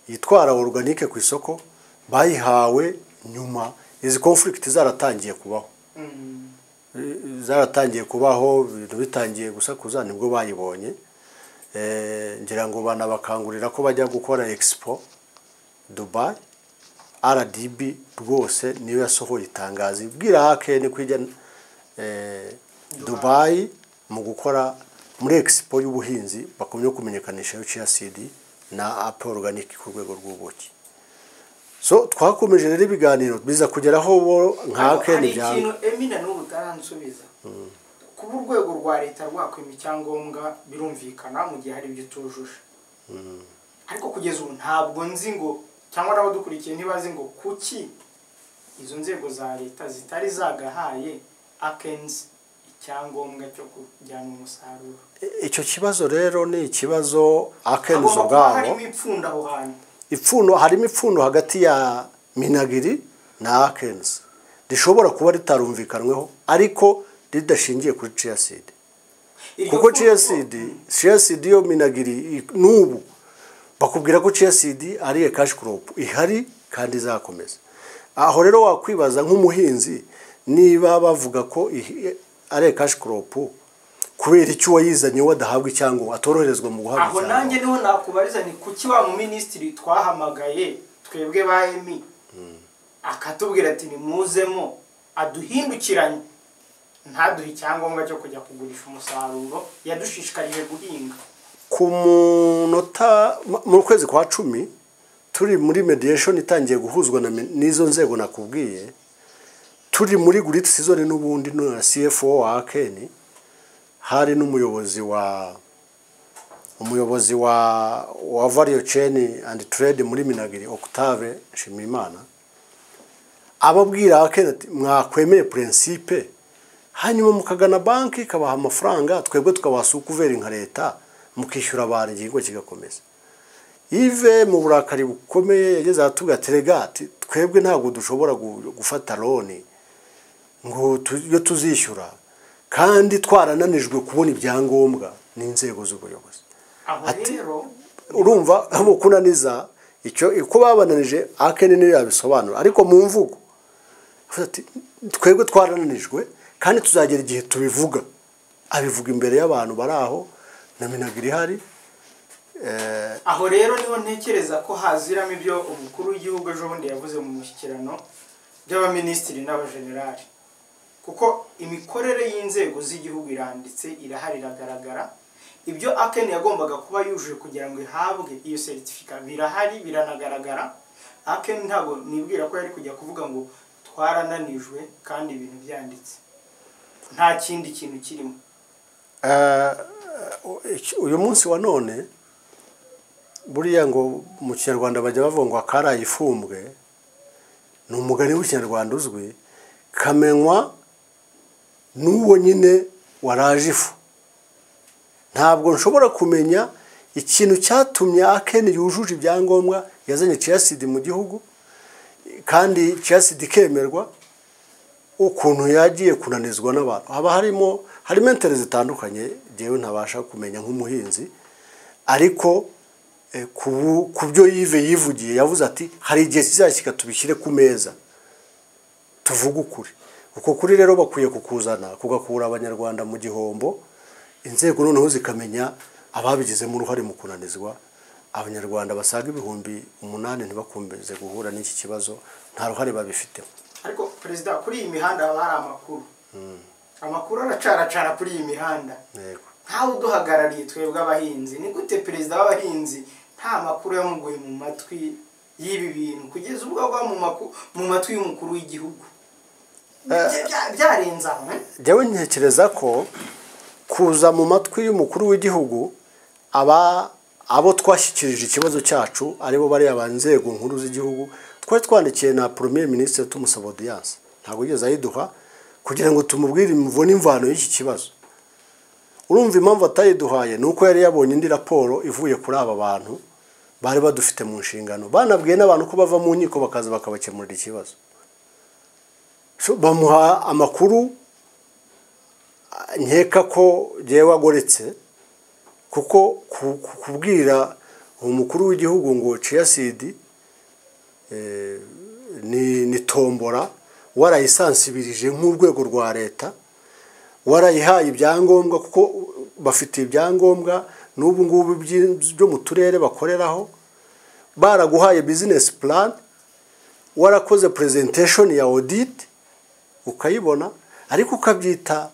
yitwara organique ku isoko bayihawe nyuma izi conflict zaratangiye kubaho. Zaratangiye kubaho, ibintu bitangiye gusakuza, nibwo bayibonye. Ngira ngo banabakangurira ko bajya gukora expo Dubai. RDB rwose niyo yasohoye itangazo ibwira AKN kwijya Dubai mu gukora muri expo y'ubuhinzi, bakomye kumenyekanisha chia seed na apple organic ku rwego rw'ubuki. So twakomeje rero ibiganiro, biza kugeraho bo nka Ariko AKN hari byanga. ikintu Emina n'ubu utaransubiza. Kuba urwego rwa leta rwakwima icyangombwa birumvikana mu gihe hari ibyo utujuje, ariko kugeza ubu ntabwo nzi ngo, cyangwa n'abadukurikiye ntibazi ngo kuki izo nzego za leta zitari zagahaye Akenzi icyangombwa cyo kujyana umusaruro. Icyo kibazo rero ni ikibazo Akenzi Hagomba kuba ubwabo harimo ipfundo aho hantu. Ipfundo, harimo ipfundo hagati ya Minagiri na Akenzi rishobora kuba ritarumvikanweho, ariko ridashingiye kuri chia seed. Iryo Kuko pfundo- chia seed, chia seed yo Minagiri n'ubu bakubwira ko chia seed ari cash crop ihari kandi izakomeza. Aho rero wakwibaza nk'umuhinzi, niba bavuga ko ari cash crop, kubera icyo uwayizanye we adahabwa icyangombwa, atoroherezwa mu guhabwa Aho nanjye icyangombwa? niho nakubariza, ni kuki wa muminisitiri twahamagaye twebwe ba Emi akatubwira ati nimuzemo, aduhindukiranye ntaduhe icyangombwa cyo kujya kugurisha umusaruro yadushishikarije guhinga? Ku munota mu kwezi kwa 10, turi muri mediation itangiye guhuzwa n'izo nzego nakubwiye, turi muri Great Season n'ubundi na CFO wa AKN, hari n'umuyobozi wa value chain and trade muri Minagiri, Octave Nshimiyimana, ababwira AKN ati mwakwemeye principe, hanyuma mukagana banki ikabaha amafaranga, twebwe tukabaha sous couvert nka leta, mukishyura abantu, igihingwa kigakomeza. Yves mu burakari bukomeye yageze aratubwira ati rega, ati twebwe ntabwo dushobora gufata loan ngo iyo tuzishyura kandi twarananijwe kubona ibyangombwa n'inzego z'ubuyobozi. Aho rero Urumva mu kunaniza icyo uko babananije, Akeni niyo yabisobanura, ariko mu mvugo avuga ati twebwe twarananijwe kandi tuzagera igihe tubivuga. Abivuga imbere y'abantu bari aho na Minagiri ihari. Aho rero niho ntekereza ko haziramo ibyo umukuru w'igihugu ejo bundi yavuze mu mushyikirano by'abaminisitiri n'abajenerali, kuko imikorere y'inzego z'igihugu iranditse, irahari, iragaragara. Ibyo Akeni yagombaga kuba yujuje kugira ngo ihabwe iyo seritifika birahari, biranagaragara. Akeni ntabwo nibwira ko yari kujya kuvuga ngo twarananijwe kandi ibintu byanditse, nta kindi kintu kirimo. Uyu munsi wa none, buriya ngo mu Kinyarwanda bajya bavuga ngo akaraye ifumbwe, ni umugani w'Ikinyarwanda uzwi, kamenywa n'uwo nyine waraje ifu. Ntabwo nshobora kumenya ikintu cyatumye Akeni yujuje ibyangombwa, yazanye chia seed mu gihugu kandi chia seed ikemerwa, ukuntu yagiye kunanizwa n'abantu. Haba harimo intérêts zitandukanye njyewe ntabasha kumenya nk'umuhinzi, ariko ku byo Yves yivugiye, yavuze ati hari igihe kizashyika tubishyire ku meza, tuvuge ukuri. Uko kuri rero bakwiye kukuzana, kugakura Abanyarwanda mu gihombo, inzego noneho zikamenya ababigizemo uruhare mu kunanizwa Abanyarwanda basaga 8000 ntibakomeze guhura n'iki kibazo nta ruhare babifitemo. Ariko perezida, kuri iyi mihanda haba hari amakuru, amakuru aracaracara kuri iyi mihanda. Yego. Nkawe uduhagarariye twebwe abahinzi, ni gute perezida w'abahinzi nta makuru yamuguye mu matwi y'ibi bintu kugeza ubwo agwa mu matwi y'umukuru w'igihugu? Byarenze aho, eh? Njyewe ntekereza ko kuza mu matwi y'umukuru w'igihugu, aba abo twashyikirije ikibazo cyacu aribo bariya ba nzego nkuru z'igihugu, twari twandikiye na Premier Ministre tumusaba audience, ntabwo yigeze ayiduha kugira ngo tumubwire imvo n'imvano y'iki kibazo. Urumva impamvu atayiduhaye ni uko yari yabonye indi raporo ivuye kuri aba bantu. Bari badufite mu nshingano, banabwiye n'abantu ko bava mu nkiko bakaza bakabakemurira ikibazo. So, bamuha amakuru nkeka ko jyewe agoretse, kuko kubwira umukuru w'igihugu ngo chia seed ni tombora, warayisansibirije nk'urwego rwa leta, warayihaye ibyangombwa, kuko bafite ibyangombwa n'ubu ngubu byo mu turere bakoreraho, baraguhaye business plan, warakoze presentation ya audit ukayibona, ariko ukabyita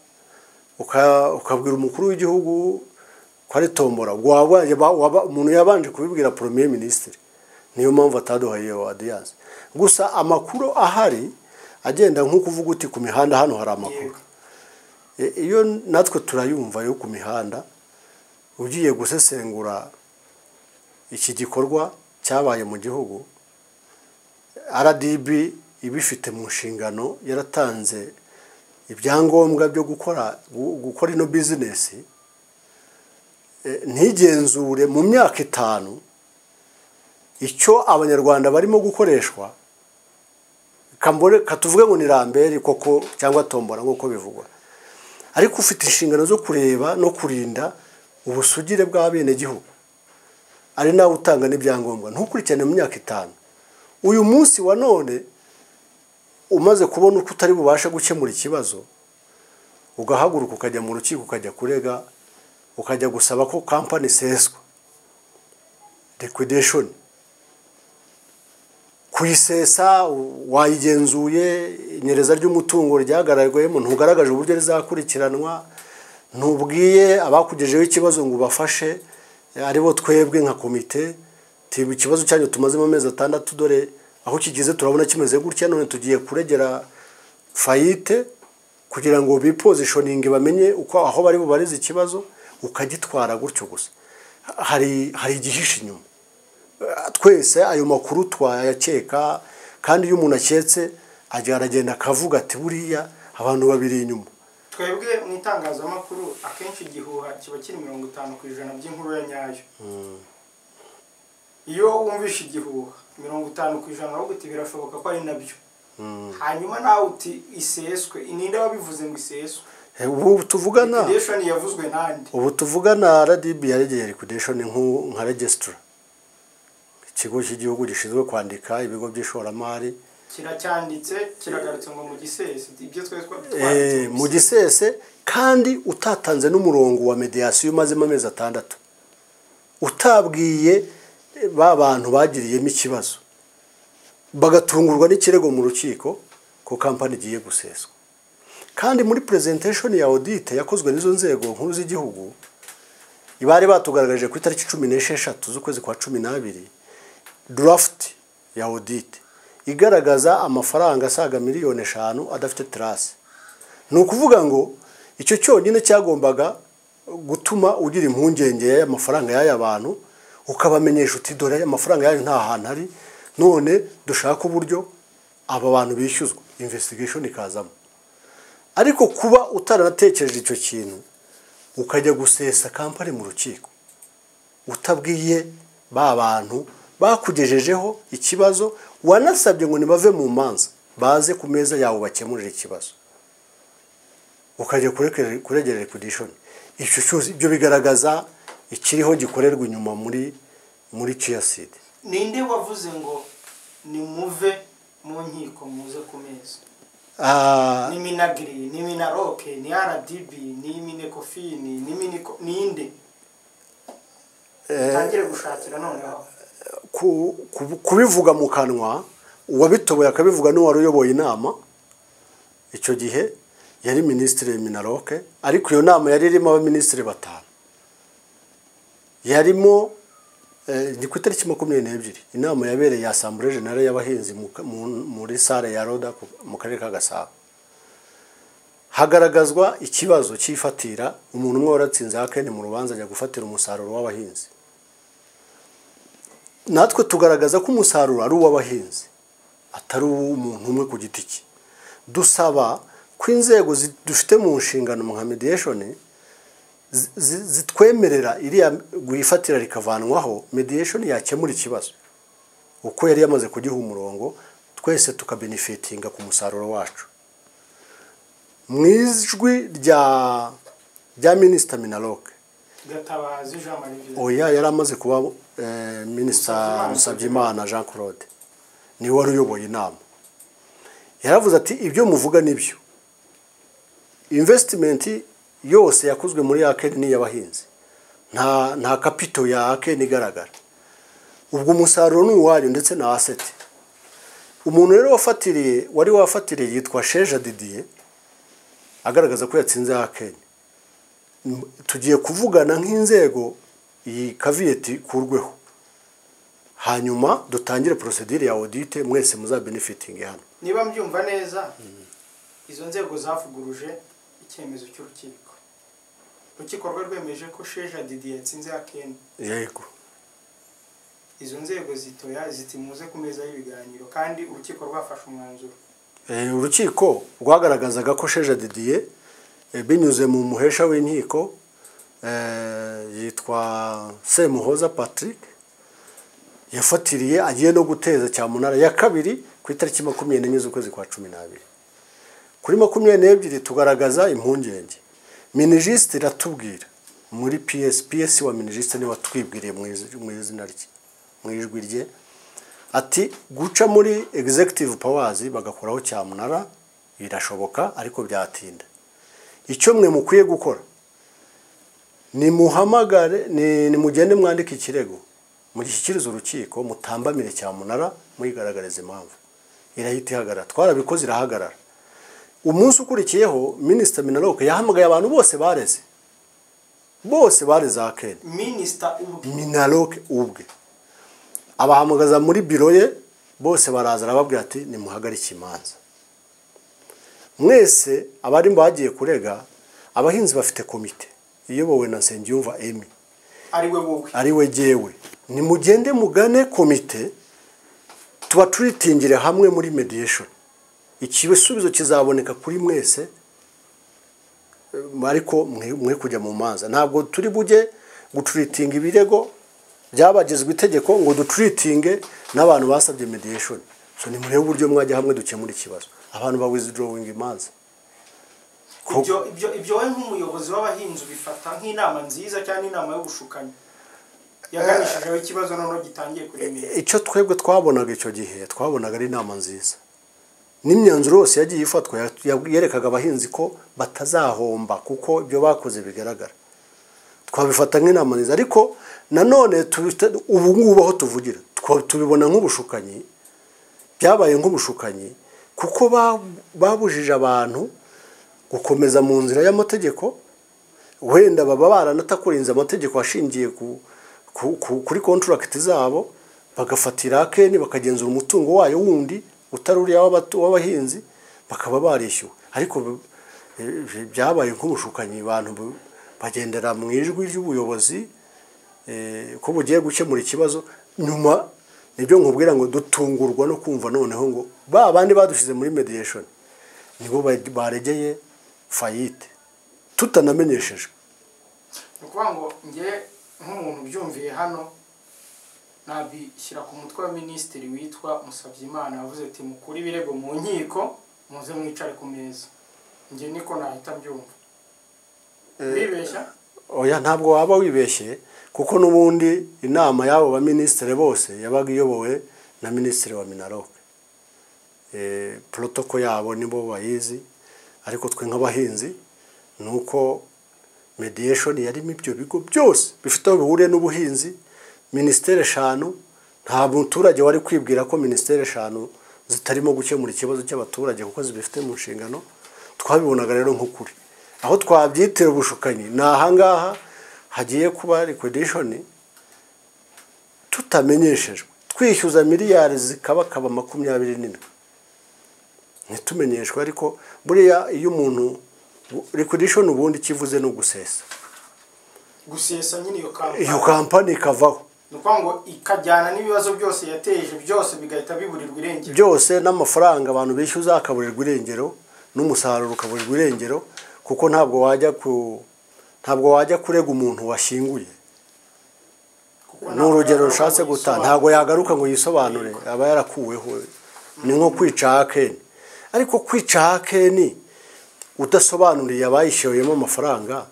ukabwira umukuru w'igihugu ko ari tombora. Umuntu yabanje kubibwira premier ministre, niyo mpamvu ataduhaye iyo audience. Gusa amakuru ahari agenda nk'uko uvuga uti ku mihanda hano hari amakuru, iyo natwe turayumva yo ku mihanda. Ugiye gusesengura iki gikorwa cyabaye mu gihugu, RDB ibifite mu nshingano, yaratanze ibyangombwa byo gukora ino business, ntigenzure mu myaka 5 icyo abanyarwanda barimo gukoreshwa. Kambore katuvuge ngo ni Lambert koko cyangwa tombora nk'uko bivugwa, ariko ufite inshingano zo kureba no kurinda ubusugire bw'abenegihugu, ari nawe utanga n'ibyangombwa, ntukurikirane mu myaka 5. Uyu munsi wa none umaze kubona uko utari bubashe gukemura ikibazo, ugahaguruka ukajya mu rukiko, ukajya kurega, ukajya gusaba ko company iseswa, liquidation. Kuyisesa wayigenzuye, inyereza ry'umutungo ryagaragayemo, ntugaragaje uburyo rizakurikiranwa, ntubwiye abakugejeho ikibazo ngo ubafashe, aribo twebwe nka komite, tiba ikibazo cyanyu tumazemo amezi 6, dore aho kigeze turabona kimeze gutya, none tugiye kuregera faillite kugira ngo bipositioning bamenye uko aho bari bubarize ikibazo, ukagitwara gutyo gusa. Hari igihishe inyuma. Twese ayo makuru twayakeka, kandi iyo umuntu aketse ajya aragenda akavuga ati buriya abantu babiri inyuma. Twebwe mu itangazamakuru akenshi igihuha kiba kiri 50% by'inkuru ya nyayo. Iyo wumvishe igihuha 50% ahubwo uti birashoboka ko ari nabyo. Hanyuma nawe uti iseswe, ninde wabivuze ngo iseswe? Ubu tuvugana liquidation yavuzwe nande? Ubu tuvugana RDB yaregeye liquidation nka registrar, ikigo cy'igihugu gishinzwe kwandika ibigo by'ishoramari, kiracyanditse kiragarutse ngo mu gisese, ibyo twese twanditse mu gisese, kandi utatanze n'umurongo wa mediation umazemo amezi 6, utabwiye ba bantu bagiriyemo ikibazo, bagatungurwa n'ikirego mu rukiko ko company igiye guseswa. Kandi muri presentation ya audit yakozwe n'izo nzego nkuru z'igihugu, ibari batugaragaje ku itariki 16 z'ukwezi kwa 12 draft ya audit igaragaza amafaranga asaga miliyoni 5 adafite trace. Ni ukuvuga ngo icyo cyonyine cyagombaga gutuma ugira impungenge y'amafaranga y'aya bantu, ukabamenyesha uti dore amafaranga yayo nta hantu ari, none dushaka uburyo aba bantu bishyuzwa, investigation ikazamo. Ariko kuba utaranatekereje icyo kintu ukajya gusesa company mu rukiko utabwiye ba bantu bakugejejeho ikibazo, wanasabye ngo nibave mu manza baze ku meza yawe bakemurire ikibazo, ukajya kuregera liquidation. Icyo cyose ibyo bigaragaza ikiriho gikorerwa inyuma muri chia seed. Ninde wavuze ngo nimuve mu nkiko muze ku meza? Ni Minagri, ni Minaroke, ni RDB, ni Minecofin, ni Miniko, ninde? Tangire gushakira noneho. Kubivuga mu kanwa, uwabitoboye akabivuga n'uwari uyoboye inama icyo gihe yari ministre Minaroke, ariko iyo nama yari irimo abaministre 5. Yarimo ni ku itariki 22 inama yabereye Assemblée Générale y'abahinzi muri salle ya Roda mu karere ka Gasabo. Hagaragazwa ikibazo cyifatira umuntu umwe waratsinze akene mu rubanza ajya gufatira umusaruro w'abahinzi. Natwe tugaragaza ko umusaruro ari uw'abahinzi atari uw'umuntu umwe ku giti cye. Dusaba ko inzego dufite mu nshingano nka mediation zitwemerera iriya guifatira rikavanwaho, mediation yakemura ikibazo uko yari yamaze kugiha umurongo, twese tukabenefitinga ku musaruro wacu. Mu ijwi rya Minisita Minaloc Gatabazi Jean Marie Vianney, oya, yari amaze kuba Minisita Musabyimana Jean Claude, niwe wari uyoboye inama. Yaravuze ati: "Ibyo muvuga nibyo, investment yose yakozwe muri AKN ni iy'abahinzi, nta capital ya AKN igaragara, ubwo umusaruro ni uwanyu ndetse na asset." Umuntu rero wafatiriye, wari wafatiriye, yitwa Sheja Didier, agaragaza ko yatsinze AKN. Tugiye kuvugana nk'inzego, iyi caveat ikurweho, hanyuma dutangire procédure ya audit, mwese muzabenefitinge hano. Niba mbyumva neza, izo nzego zavuguruje icyemezo cy'urukiko. Urukiko rwari rwemeje ko Sheja Didier yatsinze AKN. Yego. Izo nzego zitoya ziti: "Muze ku meza y'ibiganiro," kandi urukiko rwafashe umwanzuro. Urukiko rwagaragazaga ko Sheja Didier, binyuze mu muhesha w'inkiko yitwa Semuhoza Patrick, yafatiriye agiye no guteza cyamunara ya kabiri ku itariki 24 z'ukwezi kwa 12. Kuri 22 tugaragaza impungenge, Minijust iratubwira muri PS wa Minijust niwe watwibwiriye mu izina rye, mu ijwi rye, ati: "Guca muri executive powers bagakoraho cyamunara birashoboka, ariko byatinda. Icyo mwe mukwiye gukora ni muhamagare, ni mugende mwandike ikirego, mugishyikirize urukiko, mutambamire cyamunara, muyigaragarize impamvu, irahita ihagarara." Twarabikoze, irahagarara. Umunsi ukurikiyeho Minisita Minaloc yahamagaye abantu bose bareze, bose bareze AKN. Minisita ubwe? Minaloc ubwe abahamagaza muri biro ye, bose baraza, arababwira ati: "Nimuhagarike imanza mwese abari bagiye kurega." Abahinzi bafite komite iyobowe na Nsengiyumva Emi. Ari we wowe? Ari we jyewe. "Nimugende mugane komite, tuba turitingire hamwe muri mediation, ikibisubizo kizaboneka kuri mwese, ariko mwe kujya mu manza. Ntabwo turi bujye gutreatinga ibirego byabagizwe itegeko ngo dutreatinge n'abantu basabye mediation. So nimurebe uburyo mwajya hamwe dukemura ikibazo." Abantu ba withdrawing imanza. Ibyo wowe nk'umuyobozi w'abahinzi ubifata nk'inama nziza cyangwa inama y'ubushukanyi yaganishijeho ikibazo noneho gitangiye kuremera? Icyo twebwe twabonaga icyo gihe, twabonaga ari inama nziza, n'imyanzuro yose yagiye ifatwa yerekaga abahinzi ko batazahomba kuko ibyo bakoze bigaragara. Twabifata nk'inama nziza, ariko nanone ubu ngubu aho tuvugira tubibona nk'ubushukanyi. Byabaye nk'ubushukanyi kuko babujije abantu gukomeza mu nzira y'amategeko. Wenda baba baranatakurinze amategeko ashingiye kuri contract zabo, bagafatira AKN, bakagenzura umutungo wayo wundi utari uriya w'abahinzi, bakaba barishyuwe. Ariko byabaye nk'ubushukanyi, abantu bagendera mu ijwi ry'ubuyobozi ko bugiye gukemura ikibazo. Nyuma nibyo nkubwira ngo dutungurwa no kumva noneho ngo ba bandi badushyize muri mediation nibo baregeye faillite tutanamenyeshejwe. Ni ukuvuga ngo njye nk'umuntu ubyumviye hano nabishyira ku mutwe wa minisitiri witwa Musabyimana yavuze ati: "Mukure ibirego mu nkiko, muze mwicare ku meza." Njye niko nahita mbyumva. Bibeshya? Oya, ntabwo waba wibeshye, kuko n'ubundi inama y'abo baminisitiri bose yabaga iyobowe na minisitiri wa Minaloc. Protocol yabo nibo bayizi, ariko twe nk'abahinzi ni uko mediation yarimo ibyo bigo byose bifite aho bihuriye n'ubuhinzi, minisiteri 5. Nta muturage wari kwibwira ko minisiteri 5 zitarimo gukemura ikibazo cy'abaturage kuko zibifite mu nshingano. Twabibonaga rero nk'ukuri. Aho twabyitira ubushukanyi ni ahangaha hagiye kuba liquidation tutamenyeshejwe, twishyuza miliyari zikabakaba 27 ntitumenyeshwe. Ariko buriya iyo umuntu liquidation ubundi kivuze ni ugusesa. Gusesa nyine iyo kampani. Iyo kampani ikavaho. Ni ukuvuga ngo ikajyana n'ibibazo byose yateje, byose bigahita biburirwa irengero. Byose, n'amafaranga abantu bishyuza akaburirwa irengero, n'umusaruro ukaburirwa irengero, kuko ntabwo wajya ku Ntabwo wajya kurega umuntu washyinguye. Ni urugero rushatse gutanga, ntabwo yagaruka ngo yisobanure, aba yarakuweho. Ni nko kwica Akeni, ariko kwica Akeni udasobanuriye abayishyuriyemo amafaranga,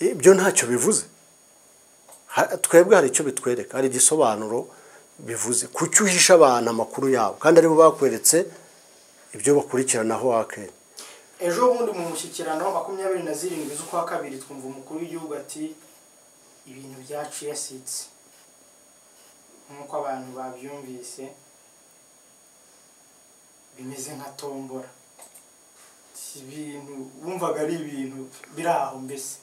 ibyo ntacyo bivuze. Twebwe hari icyo bitwereka, hari igisobanuro bivuze. Kuki uhisha abantu amakuru yabo kandi aribo bakweretse ibyo bakurikiranaho Akeni? Ejo bundi mu mushyikirano 27 z'ukwa kabiri twumva umukuru w'igihugu ati ibintu bya chia seeds nk'uko abantu babyumvise bimeze nka tombora, ibintu wumvaga ari ibintu biri aho mbese.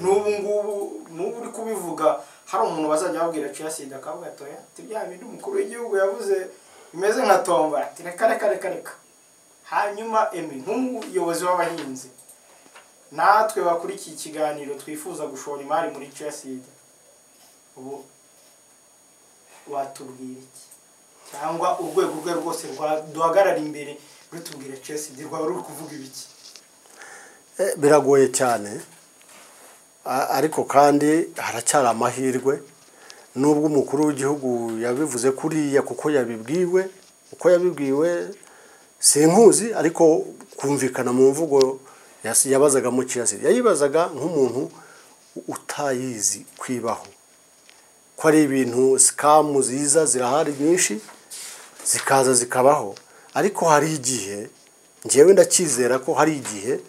N'ubu ngubu n'ubu uri kubivuga hari umuntu bazajya babwira chia seed akavuga ati oya, ati bya bindi umukuru w'igihugu yavuze bimeze nka tombora, ati reka reka reka reka. Hanyuma Emmy nk'umuyobozi w'abahinzi natwe bakurikiye ikiganiro twifuza gushora imari muri chia seed, ubu watubwira iki? Cyangwa urwego rwe rwose duhagarara imbere rutubwira chia seed rwaba ruri kuvuga ibiki? Biragoye cyane, ariko kandi haracyari amahirwe. Nubwo umukuru w'igihugu yabivuze kuriya kuko yabibwiwe, uko yabibwiwe sinkuzi, ariko kumvikana mu mvugo yabazaga mu chia seed, yayibazaga nk'umuntu utayizi kwibaho, ko ari ibintu scam ziza zirahari nyinshi zikaza zikabaho. Ariko hari igihe njyewe ndacyizera ko hari igihe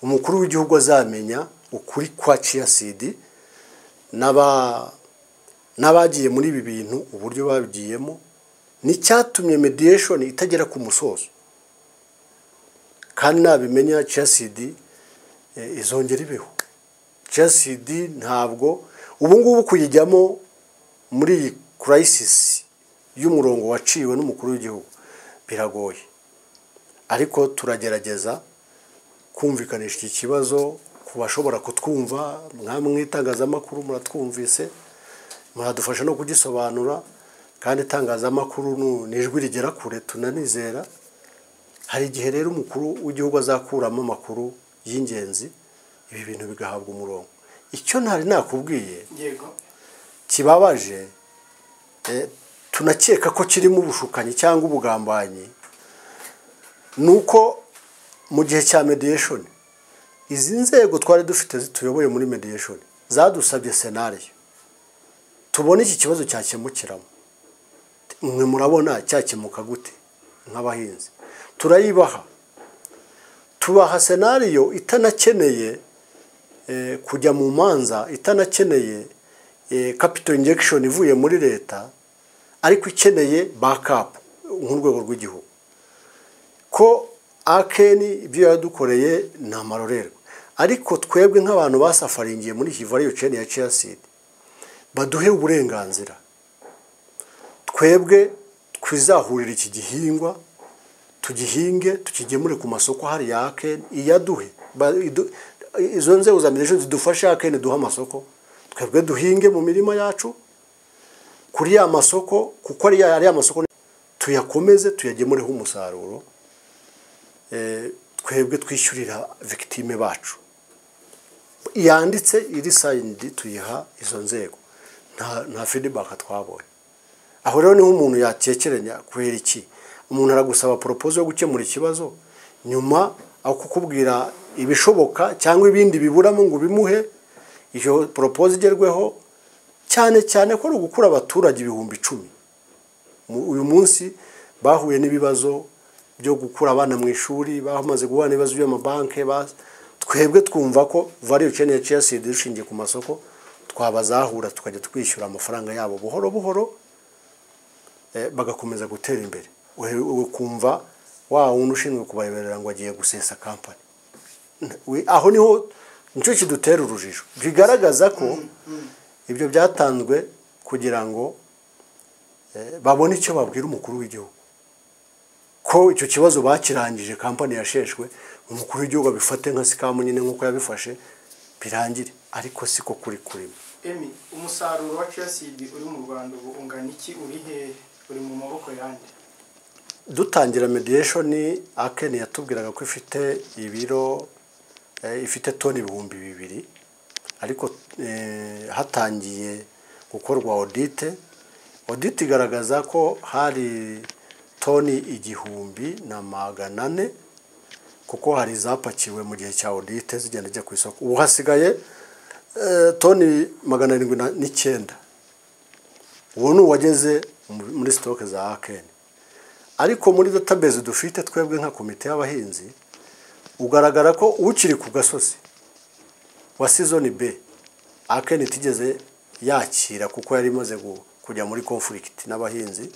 umukuru w'igihugu azamenya ukuri kwa chia seed n'abagiye muri ibi bintu uburyo babigiyemo, n'icyatumye mediation itagera ku musozo. Kandi nabimenya chia seed izongera ibeho. Chia seed ntabwo ubu ngubu kuyijyamo muri iyi crisis y'umurongo waciwe n'umukuru w'igihugu biragoye, ariko turagerageza kumvikanisha iki kibazo ku bashobora kutwumva. Mwamwe itangazamakuru muratwumvise, muradufasha no kugisobanura, kandi itangazamakuru ni ijwi rigera kure, tunanizera. Hari igihe rero umukuru w'igihugu azakuramo amakuru y'ingenzi, ibi bintu bigahabwa umurongo. Icyo ntari nakubwiye yego kibabaje, tunakeka ko kirimo ubushukanyi cyangwa ubugambanyi, nuko mu gihe cya mediation izi nzego twari dufite zituyoboye muri mediation zadusabye scenario tubone iki kibazo cyakemukiramo. Mwe murabona cyakemuka gute nk'abahinzi? Turayibaha, tubaha scenario itanakeneye kujya mu manza, itanakeneye capital injection ivuye muri leta, ariko ikeneye backup nk'urwego rw'igihugu. Ko Akeni ibyo yadukoreye ni amarorerwa, ariko twebwe nk'abantu basafaringiye muri iyi value chain ya chia seed, baduhe uburenganzira twebwe twizahurira iki gihingwa, tugihinge tukigemure ku masoko hariya Akeni iyaduhe. Izo nzego za mediation zidufashe, Akeni duha amasoko, twebwe duhinge mu mirima yacu kuri ya masoko, kuko ari ya masoko tuyakomeze tuyagemureho umusaruro, twebwe twishyurira victime bacu. Yanditse iri signed, tuyiha izo nzego, nta feedback twabonye. Aho rero niho umuntu yakekeranya, kubera iki umuntu aragusaba proposal yo gukemura ikibazo, nyuma aho kukubwira ibishoboka cyangwa ibindi biburamo ngo bimuhe iyo proposal igerweho, cyane cyane ko ari ugukura abaturage 10,000 uyu munsi bahuye n'ibibazo byo gukura abana mu ishuri, bamaze guhura n'ibibazo by'amabanki. Twebwe twumva ko value chain ya chia seed ishingiye ku masoko, twabazahura tukajya twishyura amafaranga yabo buhoro buhoro, bagakomeza gutera imbere. Ukumva wa wundi ushinzwe kubareberera ngo agiye gusesa company. Aho niho nicyo kidutera urujijo, bigaragaza ko ibyo byatanzwe kugira ngo babone icyo babwira umukuru w'igihugu, ko icyo kibazo bakirangije, company yasheshwe, umukuru w'igihugu abifate nka scam nyine nk'uko yabifashe birangire, ariko siko kuri kurimo. Emmy, umusaruro wa chia seed uri mu Rwanda ubu ungana iki? Uri hehe? Uri mu maboko yande? Dutangira mediation Akeni yatubwiraga ko ifite ibiro, ifite toni 2000. Ariko hatangiye gukorwa audit. Audit igaragaza ko hari toni 1400, kuko hari zapakiwe mu gihe cya audit zigenda zijya ku isoko. Ubu hasigaye toni 709. Uwo ni uwageze muri stock za AKN. Ariko muri database dufite twebwe nka komite y'abahinzi, ugaragara ko ukiri ku gasozi wa season B AKN itigeze yakira, kuko yari imaze kujya muri conflict n'abahinzi,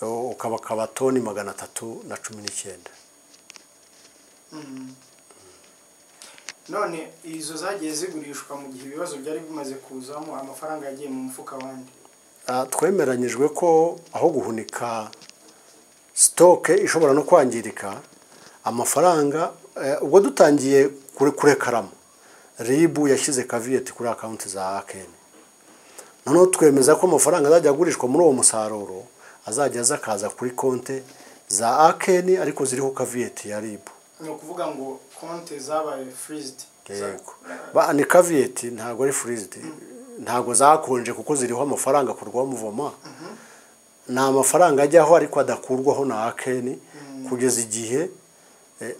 ukaba toni 319. None izo zagiye zigurishwa mu gihe ibibazo byari bimaze kuzamo, amafaranga yagiye mu mufuka wandi? Twemeranyijwe ko aho guhunika stock ishobora no kwangirika, amafaranga ubwo dutangiye kurekaramo, RIB yashyize caveat kuri account za AKN. Noneho twemeza ko amafaranga azajya agurishwa muri uwo musaruro azajya aza akaza kuri konte za AKN, ariko ziriho caveat ya RIB. Ni ukuvuga ngo konte zabaye freezed? Yego, ni caveat, ntabwo ari freezed, ntabwo zakonje kuko ziriho amafaranga akurwaho muvoma. Ni amafaranga ajyaho ariko adakurwaho na AKN kugeza igihe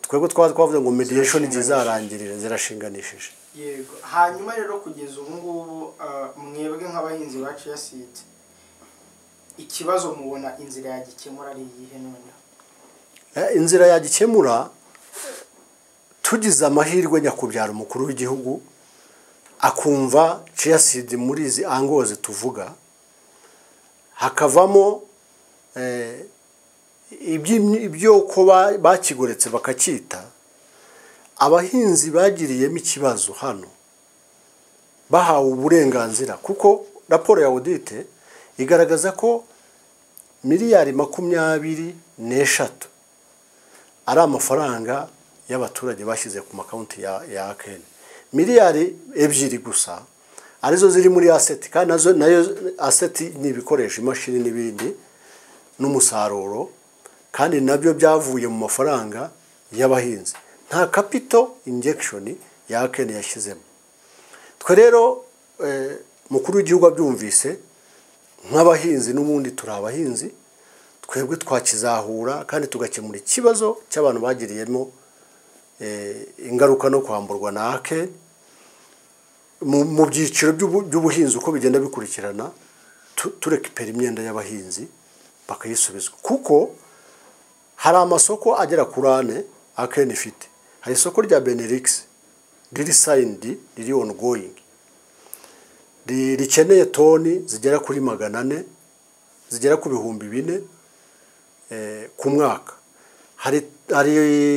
twebwe twavuze ngo mediation igihe izarangirira, zirashinganishije. Yego. Hanyuma rero kugeza ubu ngubu, mwebwe nk'abahinzi ba chia seed, ikibazo mubona inzira yagikemura ari iyihe noneho? Inzira yagikemura, tugize amahirwe nyakubyara umukuru w'igihugu akumva chia seed muri izi angozi tuvuga, hakavamo ibyo ko bakigoretse bakacyita, abahinzi bagiriyemo ikibazo hano bahawe uburenganzira, kuko raporo ya audit igaragaza ko miliyari 23 ari amafaranga y'abaturage bashyize ku makonti ya AKN. Miliyari 2 gusa arizo ziri muri asset, kandi nazo nayo asset ni ibikoresho, imashini n'ibindi n'umusaruro, kandi nabyo byavuye mu mafaranga y'abahinzi. Nta capital injection ya AKN yashyizemo. Twe rero mukuru w'igihugu abyumvise, nk'abahinzi n'ubundi turi abahinzi, twebwe twakizahura kandi tugakemura ikibazo cy'abantu bagiriyemo ingaruka no kwamburwa na AKN mu byiciro by'ubuhinzi uko bigenda bikurikirana, turekipera imyenda y'abahinzi bakayisubizwa, kuko hari amasoko agera kuri 4 AKN ifite. Hari isoko rya Benelux riri signed, riri ongoing, rikeneye toni zigera kuri 400, zigera ku 4000 ku mwaka. Hari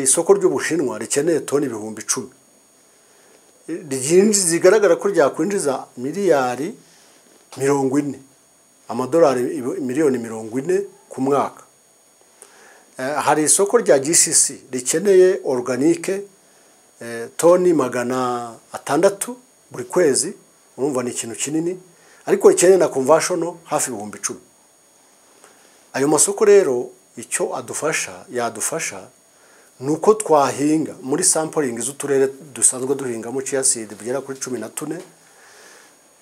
isoko ry'Ubushinwa rikeneye toni 10,000, zigaragara ko ryakwinjiza miliyari 40, amadolari miliyoni 40 ku mwaka. Hari isoko rya GCC rikeneye organique toni 600 buri kwezi, urumva ni ikintu kinini, ariko rikeneye na conversion hafi 10,000. Ayo masoko rero icyo adufasha, yadufasha nuko twahinga muri sampling z'uturere dusanzwe duhingamo chia seed bigera kuri 14.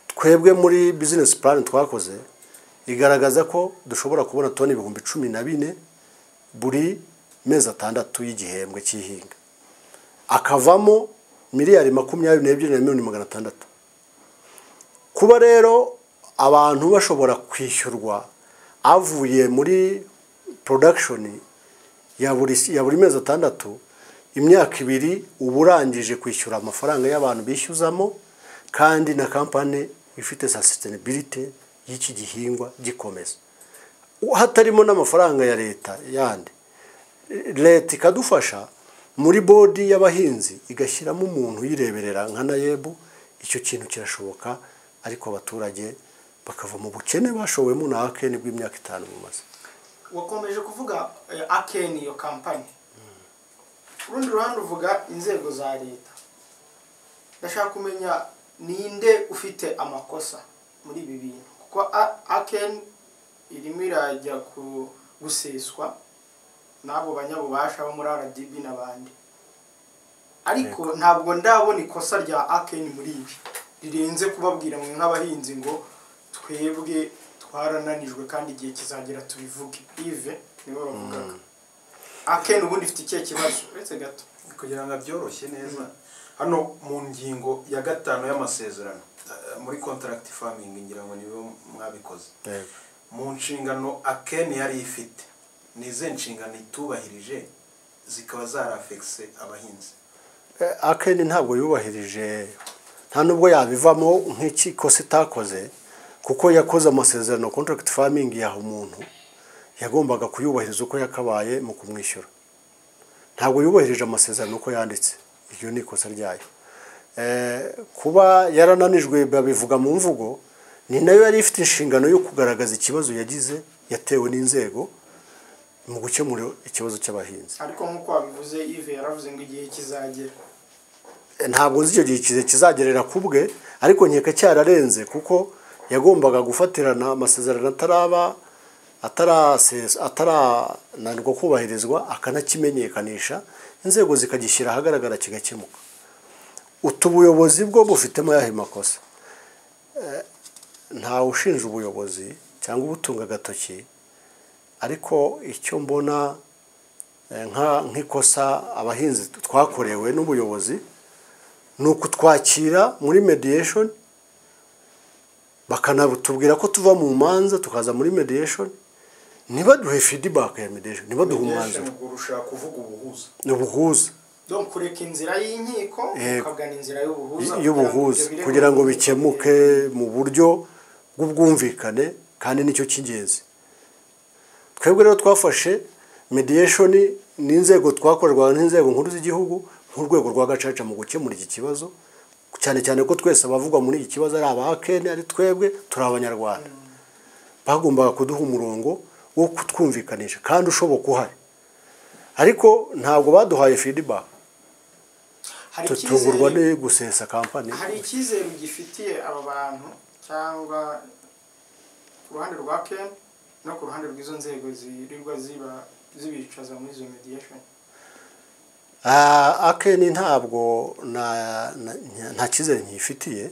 Twebwe muri business plan twakoze igaragaza ko dushobora kubona toni 14,000 buri mezi 6 y'igihembwe cy'ihinga, akavamo miliyari 22 na miliyoni 600. Kuba rero abantu bashobora kwishyurwa avuye muri production ya buri mezi 6, imyaka 2 uburangije kwishyura amafaranga y'abantu bishyuzamo, kandi na company ifite sustainability y'iki gihingwa gikomeza, hatarimo n'amafaranga ya leta yandi. Leta ikadufasha muri bodi y'abahinzi igashyiramo umuntu uyireberera nka NAEB, icyo kintu kirashoboka, ariko abaturage bakava mu bukene bashowemo na AKN bw'imyaka 5 bumaze. Wakomeje kuvuga AKN iyo company, urundi ruhande uvuga inzego za leta. Ndashaka kumenya ninde ufite amakosa muri ibi bintu, kuko AKN irimo irajya guseswa n'abo banyabubasha bo muri RDB n'abandi, Ariko ntabwo ndabona ikosa rya AKN muri ibi rirenze kubabwira mwe nk'abahinzi ngo twebwe twarananijwe kandi igihe kizagera tubivuge. Yves niwe bavugaga. AKN ubundi ifite ikihe kibazo uretse gato kugira ngo byoroshye neza? Hano mu ngingo ya 5 y'amasezerano muri contract farming, ngira ngo nibo mwabikoze, mu nshingano AKN yari ifite, ni izihe nshingano itubahirije zikaba zarafekise abahinzi? AKN ntabwo yubahirije, nta nubwo yabivamo nk'ikikosa itakoze, kuko yakoze amasezerano contract farming yaha umuntu, yagombaga kuyubahiriza uko yakabaye mu kumwishyura. Ntabwo yubahirije amasezerano uko yanditse, iryo ni ikosa ryayo. Kuba yarananijwe babivuga mu mvugo, ni nayo yari ifite inshingano yo kugaragaza ikibazo yagize yatewe n'inzego mu gukemura ikibazo cy'abahinzi. Ariko nk'uko wabivuze, Yves yaravuze ngo igihe kizagera. Ntabwo nzi icyo gihe kizagerera ku bwe, ariko nkeka cyararenze kuko yagombaga gufatirana amasezerano ataraba atarananirwa kubahirizwa, akanakimenyekanisha, inzego zikagishyira ahagaragara kigakemuka. Utubuyobozi bwo bufitemo yahe makosa? Ntawe ushinja ubuyobozi cyangwa ubutunga agatoki, ariko icyo mbona nk'ikosa abahinzi twakorewe n'ubuyobozi ni ukutwakira muri mediation, bakanatubwira ko tuva mu manza tukaza muri mediation, ntibaduhe feedback ya mediation, ntibaduhe umwanzuro. Kuvuga ubuhuza. Ni ubuhuza. Donc kureka inzira y'inkiko ukagana inzira y'ubuhuza kugira ngo bikemuke mu buryo bw'ubwumvikane, kandi nicyo cy'ingenzi. Twebwe rero twafashe mediation n'inzego twakorerwa n'inzego nkuru z'igihugu nk'urwego rwa gacaca mu gukemura iki kibazo, cyane cyane ko twese abavugwa muri iki kibazo ari aba AKN, ari twebwe turi abanyarwanda. Bagombaga kuduha umurongo wo kutwumvikanisha kandi ushoboka uhari, ariko ntabwo baduhaye feedback. Tutungurwa no gusesa kampani. Hari icyizere ugifitiye aba bantu cyangwa ku ruhande rwa AKN no ku ruhande rw'izo nzego zirirwa zibicaza muri izo mediation? AKN ntabwo nta cyizere nkifitiye,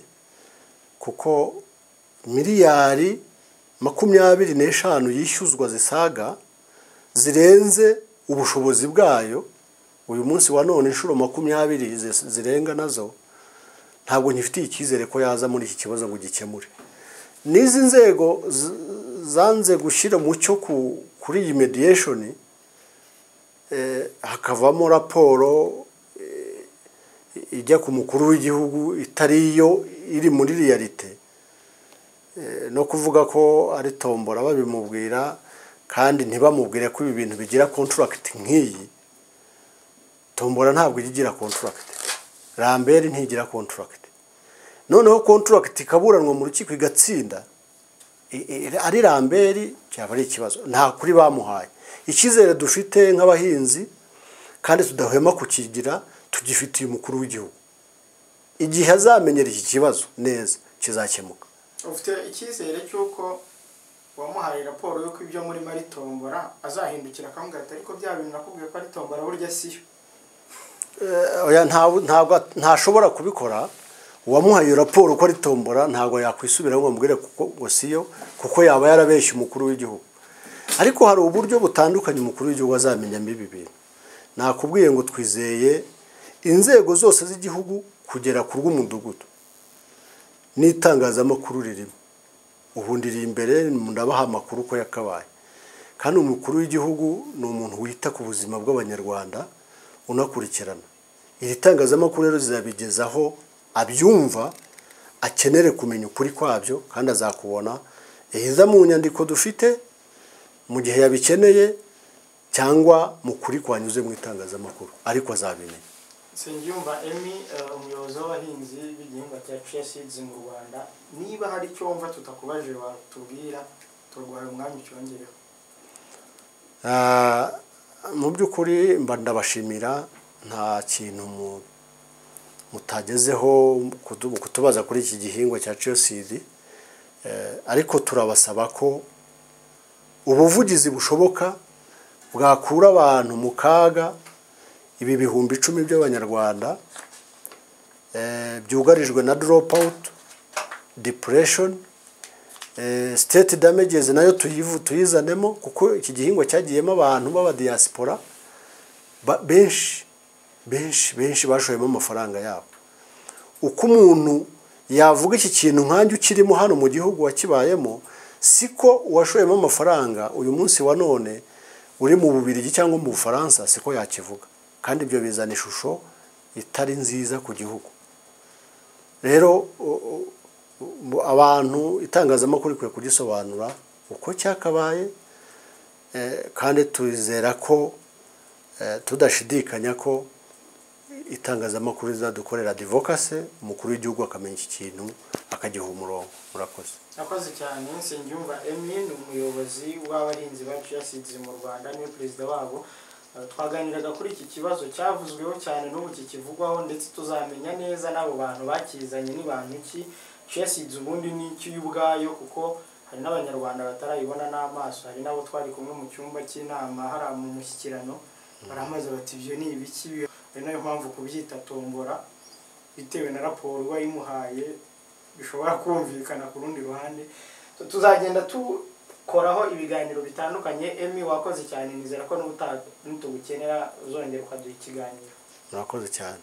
kuko miliyari 25 yishyuzwa zisaga zirenze ubushobozi bwayo. Uyu munsi wa none inshuro 20 zirenga nazo, ntabwo nkifitiye icyizere ko yaza muri iki kibazo ngo gikemure. N'izi nzego zanze gushyira mucyo kuri iyi mediation, hakavamo raporo ijya ku mukuru w'igihugu itari yo iri muri realite, no kuvuga ko ari tombora babimubwira kandi ntibamubwire ko ibi bintu bigira contract nk'iyi. Tombora ntabwo igira contract, Lambert ntigira contract. Noneho contract ikaburanwa mu rukiko igatsinda ari Lambert, cyaba ari ikibazo. Nta kuri bamuhaye. Icyizere dufite nk'abahinzi kandi tudahwema kukigira, tugifitiye umukuru w'igihugu. Igihe azamenyera iki kibazo neza kizakemuka. Ufite icyizere cy'uko wamuhaye raporo y'uko ibyo muri mari tombora azahindukira akamubwira ati ariko bya bintu nakubwiye ko ari tombora burya siyo? Oya, ntabwo ntashobora kubikora. Uwamuhaye raporo ko ari tombora ntabwo yakwisubiraho ngo amubwire kuko ngo siyo, kuko yaba yarabeshye umukuru w'igihugu. Ariko hari uburyo butandukanye umukuru w'igihugu azamenyamo ibi bintu. Nakubwiye ngo twizeye inzego zose z'igihugu kugera ku rw'umudugudu n'itangazamakuru ririmo. Ubundi riri imbere, ndabaha amakuru uko yakabaye. Kandi umukuru w'igihugu ni umuntu wita ku buzima bw'abanyarwanda unakurikirana. Iri tangazamakuru rero rizabigezaho abyumva, akenere kumenya ukuri kwabyo, kandi azakubona iza mu nyandiko dufite mu gihe yabikeneye cyangwa mu kuri kwanyuze mu itangazamakuru, ariko azabimenya. Nsengiyumva Emmy, umuyobozi w'abahinzi b'igihingwa cya chia seeds mu Rwanda, niba hari icyo wumva tutakubajije watubwira, turwaye umwanya ucyongereho. Mu by'ukuri mba ndabashimira, nta kintu mutagezeho kutubaza kuri iki gihingwa cya chia seed, ariko turabasaba ko ubuvugizi bushoboka bwakura abantu mu kaga. Ibi 10,000 by'Abanyarwanda byugarijwe na drop out, depression, state damages nayo tuyizanemo, kuko iki gihingwa cyagiyemo abantu b'abadiaspora benshi benshi benshi bashoyemo amafaranga yabo. Uko umuntu yavuga iki kintu nkanjye ukirimo hano mu gihugu wakibayemo, siko uwashoyemo amafaranga uyu munsi wa none uri mu Bubiligi cyangwa mu Bufaransa siko yakivuga, kandi ibyo bizana ishusho itari nziza ku gihugu. Rero abantu, itangazamakuru rikwiye kugisobanura uko cyakabaye, kandi twizera ko tudashidikanya ko itangazamakuru rizadukorera advocacy, umukuru w'igihugu akamenya iki kintu akagiha umurongo. Murakoze. Akoze cyane. Nsengiyumva Emmy ni umuyobozi w'abahinzi ba chia seeds mu Rwanda, niwe perezida wabo. Twaganiraga kuri iki kibazo cyavuzweho cyane, n'ubu kikivugwaho, ndetse tuzamenya neza n'abo bantu bakizanye ni bantu ki. Chia seeds ubundi ni iki yo ubwayo? Kuko hari n'Abanyarwanda batarayibona n'amaso. Hari n'abo twari kumwe mu cyumba cy'inama hari mu mushyikirano baramaze bati: "Ibyo ni ibiki?" Ari nayo mpamvu kubyita tombora, bitewe na raporo uba yimuhaye, bishobora kumvikana ku rundi ruhande. Tuzagenda tukoraho ibiganiro bitandukanye. Emmy, wakoze cyane. Nizera ko n'ubutaha nitugukenera uzongera ukaduha ikiganiro. Murakoze cyane.